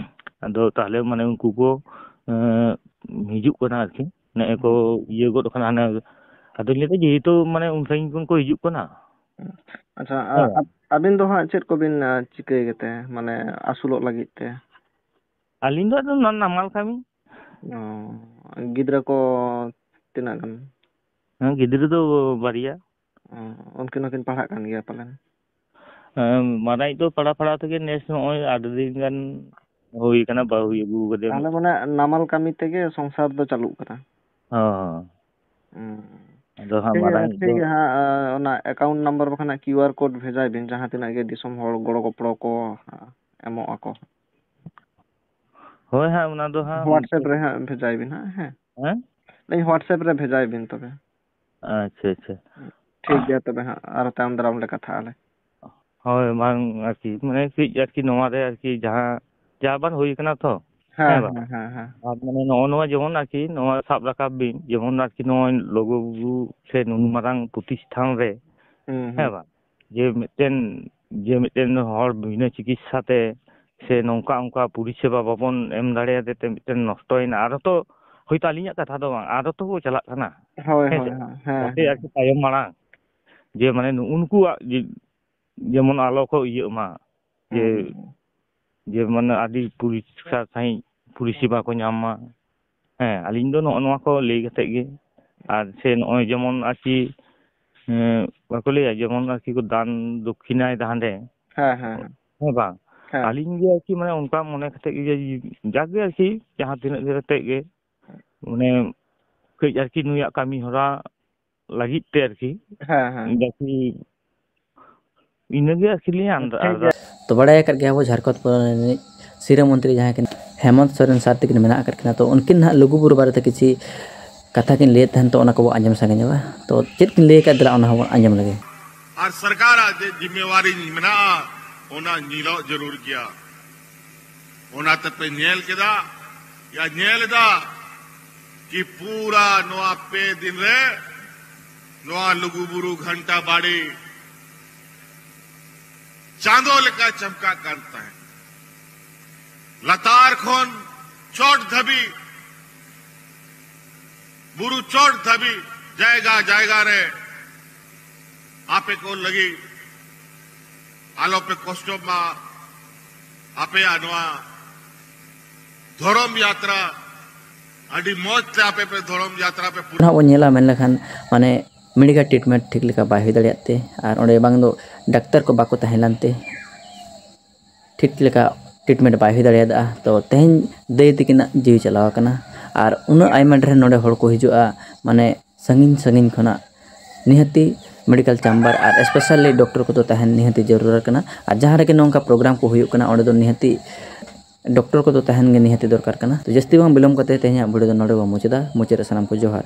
ᱟᱫᱚ ᱛᱟᱦᱞᱮ ᱢᱟᱱᱮ ᱩᱱᱠᱩ ᱠᱚ, ᱮᱸ, ᱦᱤᱡᱩᱜ ᱠᱟᱱᱟ ᱟᱨᱠᱤ᱾ ᱱᱮᱜᱼᱮ ᱠᱚ ᱦᱩᱸ᱾ ᱤᱭᱟᱹ ᱜᱚᱫ ᱠᱟᱱᱟ ᱦᱟᱱᱮ᱾ ᱟᱫᱚᱧ ᱞᱟᱹᱭᱫᱟ ᱡᱮᱦᱮᱛᱩ ᱢᱟᱱᱮ ᱩᱱ ᱥᱟᱺᱜᱤᱧ ᱠᱷᱚᱱ ᱠᱚ ᱦᱤᱡᱩᱜ ᱠᱟᱱᱟ᱾ ᱟᱪᱪᱷᱟ, ᱦᱮᱸ᱾ ᱟ-, ᱟᱹᱵᱤᱱ ᱫᱚ ᱦᱟᱸᱜ ᱪᱮᱫ ᱠᱚᱵᱤᱱ, ᱟ, ᱪᱤᱠᱟᱹᱭ ᱜᱮᱛᱮ, ᱢᱟᱱᱮ ᱟᱹᱥᱩᱞᱚᱜ ᱞᱟᱹᱜᱤᱫ ᱛᱮ? ᱟᱹᱞᱤᱧ ᱫᱚ ᱟᱫᱚ ᱱᱟ-, ᱱᱟᱢᱟᱞ ᱠᱟᱹᱢᱤ᱾ ᱚ, ᱜᱤᱫᱽᱨᱟᱹ ᱠᱚ ᱛᱤᱱᱟᱹᱜ ᱜᱟᱱ? ᱦᱮᱸ, ᱜᱤᱫᱽᱨᱟᱹ ᱫᱚ ᱵᱟᱨᱭᱟ᱾ ᱚ, ᱩᱱᱠᱤᱱ ᱦᱚᱸᱠᱤᱱ ᱯᱟᱲᱦᱟᱜ ᱠᱟᱱ ᱜᱮᱭᱟ ᱯᱟᱞᱮᱱ? ᱦᱮᱸ, ᱢᱟᱨᱟᱝᱤᱡ ᱫᱚ ᱯᱟᱲᱦᱟᱣ ᱯᱟᱲᱦᱟᱣ ᱛᱮᱜᱮ ᱱᱮᱥ ᱱᱚᱜᱼᱚᱭ ᱟᱹᱰᱤ ᱫᱤᱱ ᱜᱟᱱ ᱦᱩᱭ ᱠᱟᱱᱟ, ᱵᱟᱹᱦᱩᱭ ᱟᱹᱜᱩ ᱟᱠᱟᱫᱮᱭᱟ᱾ ᱛᱟᱦᱞᱮ ᱢᱟᱱᱮ ᱱᱟᱢᱟᱞ ᱠᱟᱹᱢᱤ ᱛᱮᱜᱮ ᱥᱚᱝᱥᱟᱨ ᱫᱚ ᱪᱟᱹᱞᱩᱜ ᱠᱟᱱᱟ? ᱦᱚᱸ᱾ ᱦᱩᱸ᱾ ᱟᱫᱚ ᱦᱟᱸᱜ ᱴᱷᱤᱠ ᱜᱮᱭᱟ, ᱢᱟᱨᱟᱝᱤᱡ ᱴᱷᱤᱠ ᱫᱚ ᱜᱮᱭᱟ ᱦᱟᱸᱜ, ᱟ, ᱚᱱᱟ account number ᱵᱟᱠᱷᱟᱱ ᱦᱟᱸᱜ QR code ᱵᱷᱮᱡᱟᱭ ᱵᱤᱱ, ᱡᱟᱦᱟᱸ ᱛᱤᱱᱟᱹᱜ ᱜᱮ ᱫᱤᱥᱚᱢ ᱦᱚᱲ ᱜᱚᱲᱚ ᱜᱚᱯᱚᱲᱚ ᱠᱚ, ᱟ, ᱮᱢᱚᱜ ᱟᱠᱚ᱾ ᱦᱳᱭ ᱦᱟᱸᱜ, ᱚᱱᱟ ᱫᱚ ᱦᱟᱸᱜ WhatsApp ᱨᱮ ᱦᱟᱸᱜ ᱵᱷᱮᱡᱟᱭ ᱵᱤᱱ ᱦᱟᱸᱜ, ᱦᱮᱸ? ᱦᱮᱸ? ᱞᱟᱹᱭ WhatsApp ᱨᱮ ᱵᱷᱮᱡᱟᱭ ᱵᱤᱱ ᱛᱚᱵᱮ᱾ ᱟᱪᱪᱷᱟ, ᱟᱪᱪᱷᱟ᱾ ᱴᱷᱤᱠ ᱜᱮᱭᱟ ᱛᱚᱵᱮ ᱦᱟᱸᱜ, ᱟᱨᱚ ᱛᱟᱭᱚᱢ ᱫᱟᱨᱟᱢ ᱞᱮ ᱠᱟᱛᱷᱟᱜᱼᱟ ᱞᱮ᱾ ᱦᱳᱭ, ᱵᱟᱝ ᱟᱨᱠᱤ, ᱢᱟᱱᱮ ᱠᱟᱹᱡ ᱟᱨᱠᱤ ᱱᱚᱣᱟ ᱨᱮ ᱟᱨᱠᱤ ᱡᱟᱦᱟᱸ, ᱡᱟ ᱵᱟᱨ ᱦᱩᱭ ᱠᱟᱱᱟ ᱛᱚ, ᱦᱮᱸ, ᱦᱮᱸ ᱵᱟᱝ? ᱦᱮᱸ, ᱦᱮᱸ, ᱦᱮᱸ᱾ ᱟᱨ ᱢᱟᱱᱮ ᱱᱚᱜᱼᱚ ᱱᱚᱣᱟ ᱡᱮᱢᱚᱱ ᱟᱨᱠᱤ ᱱᱚᱣᱟ ᱥᱟᱵ ᱨᱟᱠᱟᱵ ᱵᱤᱱ, ᱡᱮᱢᱚᱱ ᱟᱨᱠᱤ ᱱᱚᱜᱼᱚᱭ ᱞᱩᱜᱩ ᱵᱩᱨᱩ ᱥᱮ ᱱᱩᱱ ᱢᱟᱨᱟᱝ ᱯᱨᱚᱛᱤᱥᱴᱷᱟᱱ ᱨᱮ, ᱦᱩᱸ, ᱦᱮᱸ ᱦᱩᱸ᱾ ᱵᱟᱝ? ᱡᱮ ᱢᱤᱫᱴᱮᱱ, ᱡᱮ ᱢᱤᱫᱴᱮᱱ ᱦᱚᱲ ᱵᱤᱱᱟᱹ ᱪᱤᱠᱤᱛᱥᱟ ᱛᱮ ᱥᱮ ᱱᱚᱝᱠᱟ ᱚᱱᱠᱟ ᱯᱚᱨᱤᱥᱮᱵᱟ ᱵᱟᱵᱚᱱ ᱮᱢ ᱫᱟᱲᱮᱭᱟᱫᱮ ᱛᱮ ᱢᱤᱫᱴᱮᱱ ᱱᱚᱥᱴᱚᱭᱮᱱᱟ᱾ ᱟᱨᱚ ᱛᱚ, ᱦᱳᱭᱛᱳ ᱟᱹᱞᱤᱧᱟᱜ ᱠᱟᱛᱷᱟ ᱫᱚ ᱵᱟᱝ, ᱟᱨᱚ ᱛᱚ ᱠᱚ ᱪᱟᱞᱟᱜ ᱠᱟᱱᱟ᱾ ᱦᱳᱭ, ᱦᱮᱸ ᱦᱳᱭ, ᱥᱮ? ᱦᱳᱭ, ᱦᱮᱸ, ᱡᱟᱛᱮ ᱦᱮᱸ᱾ ᱟᱨᱠᱤ ᱛᱟᱭᱚᱢ ᱢᱟᱲᱟᱝ, ᱡᱮ ᱢᱟᱱᱮ ᱱᱩᱜᱼᱩ ᱱᱩᱠᱩᱣᱟᱜ ᱡᱮ, ᱡᱮᱢᱚᱱ ᱟᱞᱚ ᱠᱚ ᱤᱭᱟᱹᱜ ᱢᱟ, ᱡᱮ, ᱦᱩᱸ, ᱦᱩᱸ᱾ ᱡᱮ ᱢᱟᱱᱮ ᱟᱹᱰᱤ ᱯᱚᱨᱤᱥᱠᱟᱨ ᱥᱟᱺᱦᱤᱡ ᱯᱚᱨᱤᱥᱮᱵᱟ ᱠᱚ ᱧᱟᱢ ᱢᱟ᱾ ᱦᱮᱸ, ᱟᱹᱞᱤᱧ ᱫᱚ ᱱᱚᱜᱼᱚ ᱱᱚᱣᱟ ᱠᱚ ᱞᱟᱹᱭ ᱠᱟᱛᱮᱫ ᱜᱮ, ᱟᱨ ᱥᱮ ᱱᱚᱜᱼᱚᱭ ᱡᱮᱢᱚᱱ ᱟᱨᱠᱤ, ᱮᱸ, ᱵᱟᱠᱚ ᱞᱟᱹᱭᱟ ᱡᱮᱢᱚᱱ ᱟᱨᱠᱤ ᱠᱚ ᱫᱟᱱ ᱫᱚᱠᱠᱷᱤᱱᱟᱭ ᱫᱟ ᱦᱟᱸᱰᱮ, ᱦᱮᱸ, ᱦᱮᱸ, ᱦᱮᱸ᱾ ᱦᱮᱸ ᱵᱟᱝ? ᱦᱮᱸ᱾ ᱟᱹᱞᱤᱧ ᱜᱮ ᱟᱨᱠᱤ ᱢᱟᱱᱮ ᱚᱱᱠᱟ ᱢᱚᱱᱮ ᱠᱟᱛᱮᱫ ᱜᱮ ᱡᱮ ᱡᱟᱜᱮ ᱟᱨᱠᱤ ᱡᱟᱦᱟᱸ ᱛᱤᱱᱟᱹᱜ ᱜᱮ ᱠᱟᱛᱮᱫ ᱜᱮ ᱢᱟᱱᱮ ᱠᱟᱹᱡ ᱟᱨᱠᱤ ᱱᱩᱭᱟᱜ ᱠᱟᱹᱢᱤ ᱦᱚᱨᱟ ᱞᱟᱹᱜᱤᱫ ᱛᱮ ᱟᱨᱠᱤ᱾ ᱦᱮᱸ, ᱦᱮᱸ᱾ ᱡᱟᱹᱥᱛᱤ ᱤᱱᱟᱹᱜᱮ ᱟᱨᱠᱤ ᱞᱤᱧ ᱟᱱᱫᱟ-, ᱴᱷᱤᱠ ᱜᱮᱭᱟ᱾ ᱟᱨᱫᱟᱥ᱾ ᱛᱚ, ᱵᱟᱲᱟᱭ ᱟᱠᱟᱫ ᱜᱮᱭᱟ ᱵᱚ, ᱡᱷᱟᱲᱠᱷᱚᱸᱰ ᱯᱚᱱᱚᱛ ᱨᱤᱱᱤᱡ ᱥᱤᱨᱟᱹ ᱢᱚᱱᱛᱨᱤ ᱡᱟᱦᱟᱸᱭ ᱠᱤᱱ ᱦᱮᱢᱚᱱᱛ ᱥᱚᱨᱮᱱ ᱥᱟᱨ ᱛᱟᱹᱠᱤᱱ ᱢᱮᱱᱟᱜ ᱟᱠᱟᱫ ᱠᱤᱱᱟ, ᱛᱚ ᱩᱱᱠᱤᱱ ᱱᱟᱦᱟᱜ ᱞᱩᱜᱩ ᱵᱩᱨᱩ ᱵᱟᱨᱮᱛᱮ ᱠᱤᱪᱷᱤ ᱠᱟᱛᱷᱟ ᱠᱤᱱ ᱞᱟᱹᱭᱮᱫ ᱛᱟᱦᱮᱱ, ᱛᱚ ᱚᱱᱟ ᱠᱚᱵᱚ ᱟᱸᱡᱚᱢ ᱥᱟᱸᱜᱮ ᱧᱚᱜᱟ᱾ ᱛᱚ ᱪᱮᱫ ᱠᱤᱱ ᱞᱟᱹᱭ ᱟᱠᱟᱫ, ᱫᱮᱞᱟ ᱚᱱᱟ ᱦᱚᱸᱵᱚᱱ ᱟᱸᱡᱚᱢ ᱞᱮᱜᱮ᱾ ᱟᱨ ᱥᱚᱨᱠᱟᱨᱟᱜ ᱪᱮᱫ ᱡᱤᱢᱢᱮᱣᱟᱨᱤ ᱢᱮᱱᱟᱜᱼᱟ, ᱚᱱᱟ ᱧᱮᱞᱚᱜ ᱡᱟᱹᱨᱩᱲ ᱜᱮᱭᱟ᱾ ᱚᱱᱟ ᱛᱮᱯᱮ ᱧᱮᱞ ᱠᱮᱫᱟ, ᱭᱟ ᱧᱮᱞ ᱮᱫᱟ ᱠᱤ ᱯᱩᱨᱟ ᱱᱚᱣᱟ ᱯᱮ ᱫᱤᱱ ᱨᱮ ᱱᱚᱣᱟ ᱞᱩᱜᱩᱵᱩᱨᱩ ᱜᱷᱟᱱᱴᱟ ᱵᱟᱲᱤ ᱪᱟᱸᱫᱚ ᱞᱮᱠᱟ ᱪᱟᱢᱠᱟᱜ ᱠᱟᱱ ᱛᱟᱦᱮᱸᱫ᱾ ᱞᱟᱛᱟᱨ ᱠᱷᱚᱱ ᱪᱚᱴ ᱫᱷᱟᱹᱵᱤᱡ, ᱵᱩᱨᱩ ᱪᱚᱴ ᱫᱷᱟᱹᱵᱤᱡ ᱡᱟᱭᱜᱟ ᱡᱟᱭᱜᱟ ᱨᱮ ᱟᱯᱮ ᱠᱚ ᱞᱟᱹᱜᱤᱫ ᱟᱞᱚᱯᱮ ᱠᱚᱥᱴᱚᱜ ᱢᱟ᱾ ᱟᱯᱮᱭᱟᱜ ᱱᱚᱣᱟ ᱫᱷᱚᱨᱚᱢ ᱭᱟᱛᱨᱟ ᱟᱹᱰᱤ ᱢᱚᱡᱽ ᱛᱮ ᱟᱯᱮ ᱯᱮ ᱫᱷᱚᱨᱚᱢ ᱭᱟᱛᱨᱟ ᱯᱮ ᱯᱩᱨᱟᱹ᱾ ᱱᱚᱣᱟ ᱵᱚᱱ ᱧᱮᱞᱟ, ᱢᱮᱱ ᱞᱮᱠᱷᱟᱱ ᱢᱟᱱᱮ ᱢᱮᱰᱤᱠᱮᱞ ᱴᱨᱤᱴᱢᱮᱱᱴ ᱴᱷᱤᱠ ᱞᱮᱠᱟ ᱵᱟᱭ ᱦᱩᱭ ᱫᱟᱲᱮᱭᱟᱜ ᱛᱮ, ᱟᱨ ᱚᱸᱰᱮ ᱵᱟᱝ ᱫᱚ ᱰᱟᱠᱛᱟᱨ ᱠᱚ ᱵᱟᱠᱚ ᱛᱟᱦᱮᱸ ᱞᱮᱱᱛᱮ ᱴᱷᱤᱠ ᱞᱮᱠᱟ ᱴᱨᱤᱴᱢᱮᱱᱴ ᱵᱟᱭ ᱦᱩᱭ ᱫᱟᱲᱮᱭᱟᱫᱟ᱾ ᱛᱚ ᱛᱮᱦᱮᱧ ᱫᱟᱹᱭ ᱛᱤᱠᱤᱱᱟᱜ ᱡᱤᱣᱤ ᱪᱟᱞᱟᱣ ᱟᱠᱟᱱᱟ, ᱟᱨ ᱩᱱᱟᱹᱜ ᱟᱭᱢᱟ ᱰᱷᱮᱨ ᱱᱚᱰᱮ ᱦᱚᱲ ᱠᱚ ᱦᱤᱡᱩᱜᱼᱟ, ᱢᱟᱱᱮ ᱥᱟᱺᱜᱤᱧ ᱥᱟᱺᱜᱤᱧ ᱠᱷᱚᱱᱟᱜ᱾ ᱱᱤᱦᱟᱹᱛᱤ ᱢᱮᱰᱤᱠᱮᱞ ᱪᱟᱢᱵᱟᱨ ᱟᱨ ᱥᱯᱮᱥᱟᱞᱤ ᱰᱚᱠᱴᱚᱨ ᱠᱚᱫᱚ ᱛᱟᱦᱮᱱ ᱱᱤᱦᱟᱹᱛᱤ ᱡᱟᱹᱨᱩᱲ ᱠᱟᱱᱟ᱾ ᱟᱨ ᱡᱟᱦᱟᱸ ᱨᱮᱜᱮ ᱱᱚᱝᱠᱟ ᱯᱨᱳᱜᱨᱟᱢ ᱠᱚ ᱦᱩᱭᱩᱜ ᱠᱟᱱᱟ, ᱚᱸᱰᱮ ᱫᱚ ᱱᱤᱦᱟᱹᱛᱤ ᱰᱚᱠᱴᱚᱨ ᱠᱚᱫᱚ ᱛᱟᱦᱮᱱ ᱜᱮ ᱱᱤᱦᱟᱹᱛᱤ ᱫᱚᱨᱠᱟᱨ ᱠᱟᱱᱟ᱾ ᱛᱚ ᱡᱟᱹᱥᱛᱤ ᱵᱟᱝ ᱵᱤᱞᱚᱢ ᱠᱟᱛᱮ ᱛᱮᱦᱮᱧᱟᱜ ᱵᱷᱤᱰᱤᱭᱳ ᱫᱚ ᱱᱚᱰᱮ ᱵᱚᱱ ᱢᱩᱪᱟᱹᱫᱟ᱾ ᱢᱩᱪᱟᱹᱫ ᱨᱮ ᱥᱟᱱᱟᱢ ᱠᱚ ᱡᱚᱦᱟᱨ᱾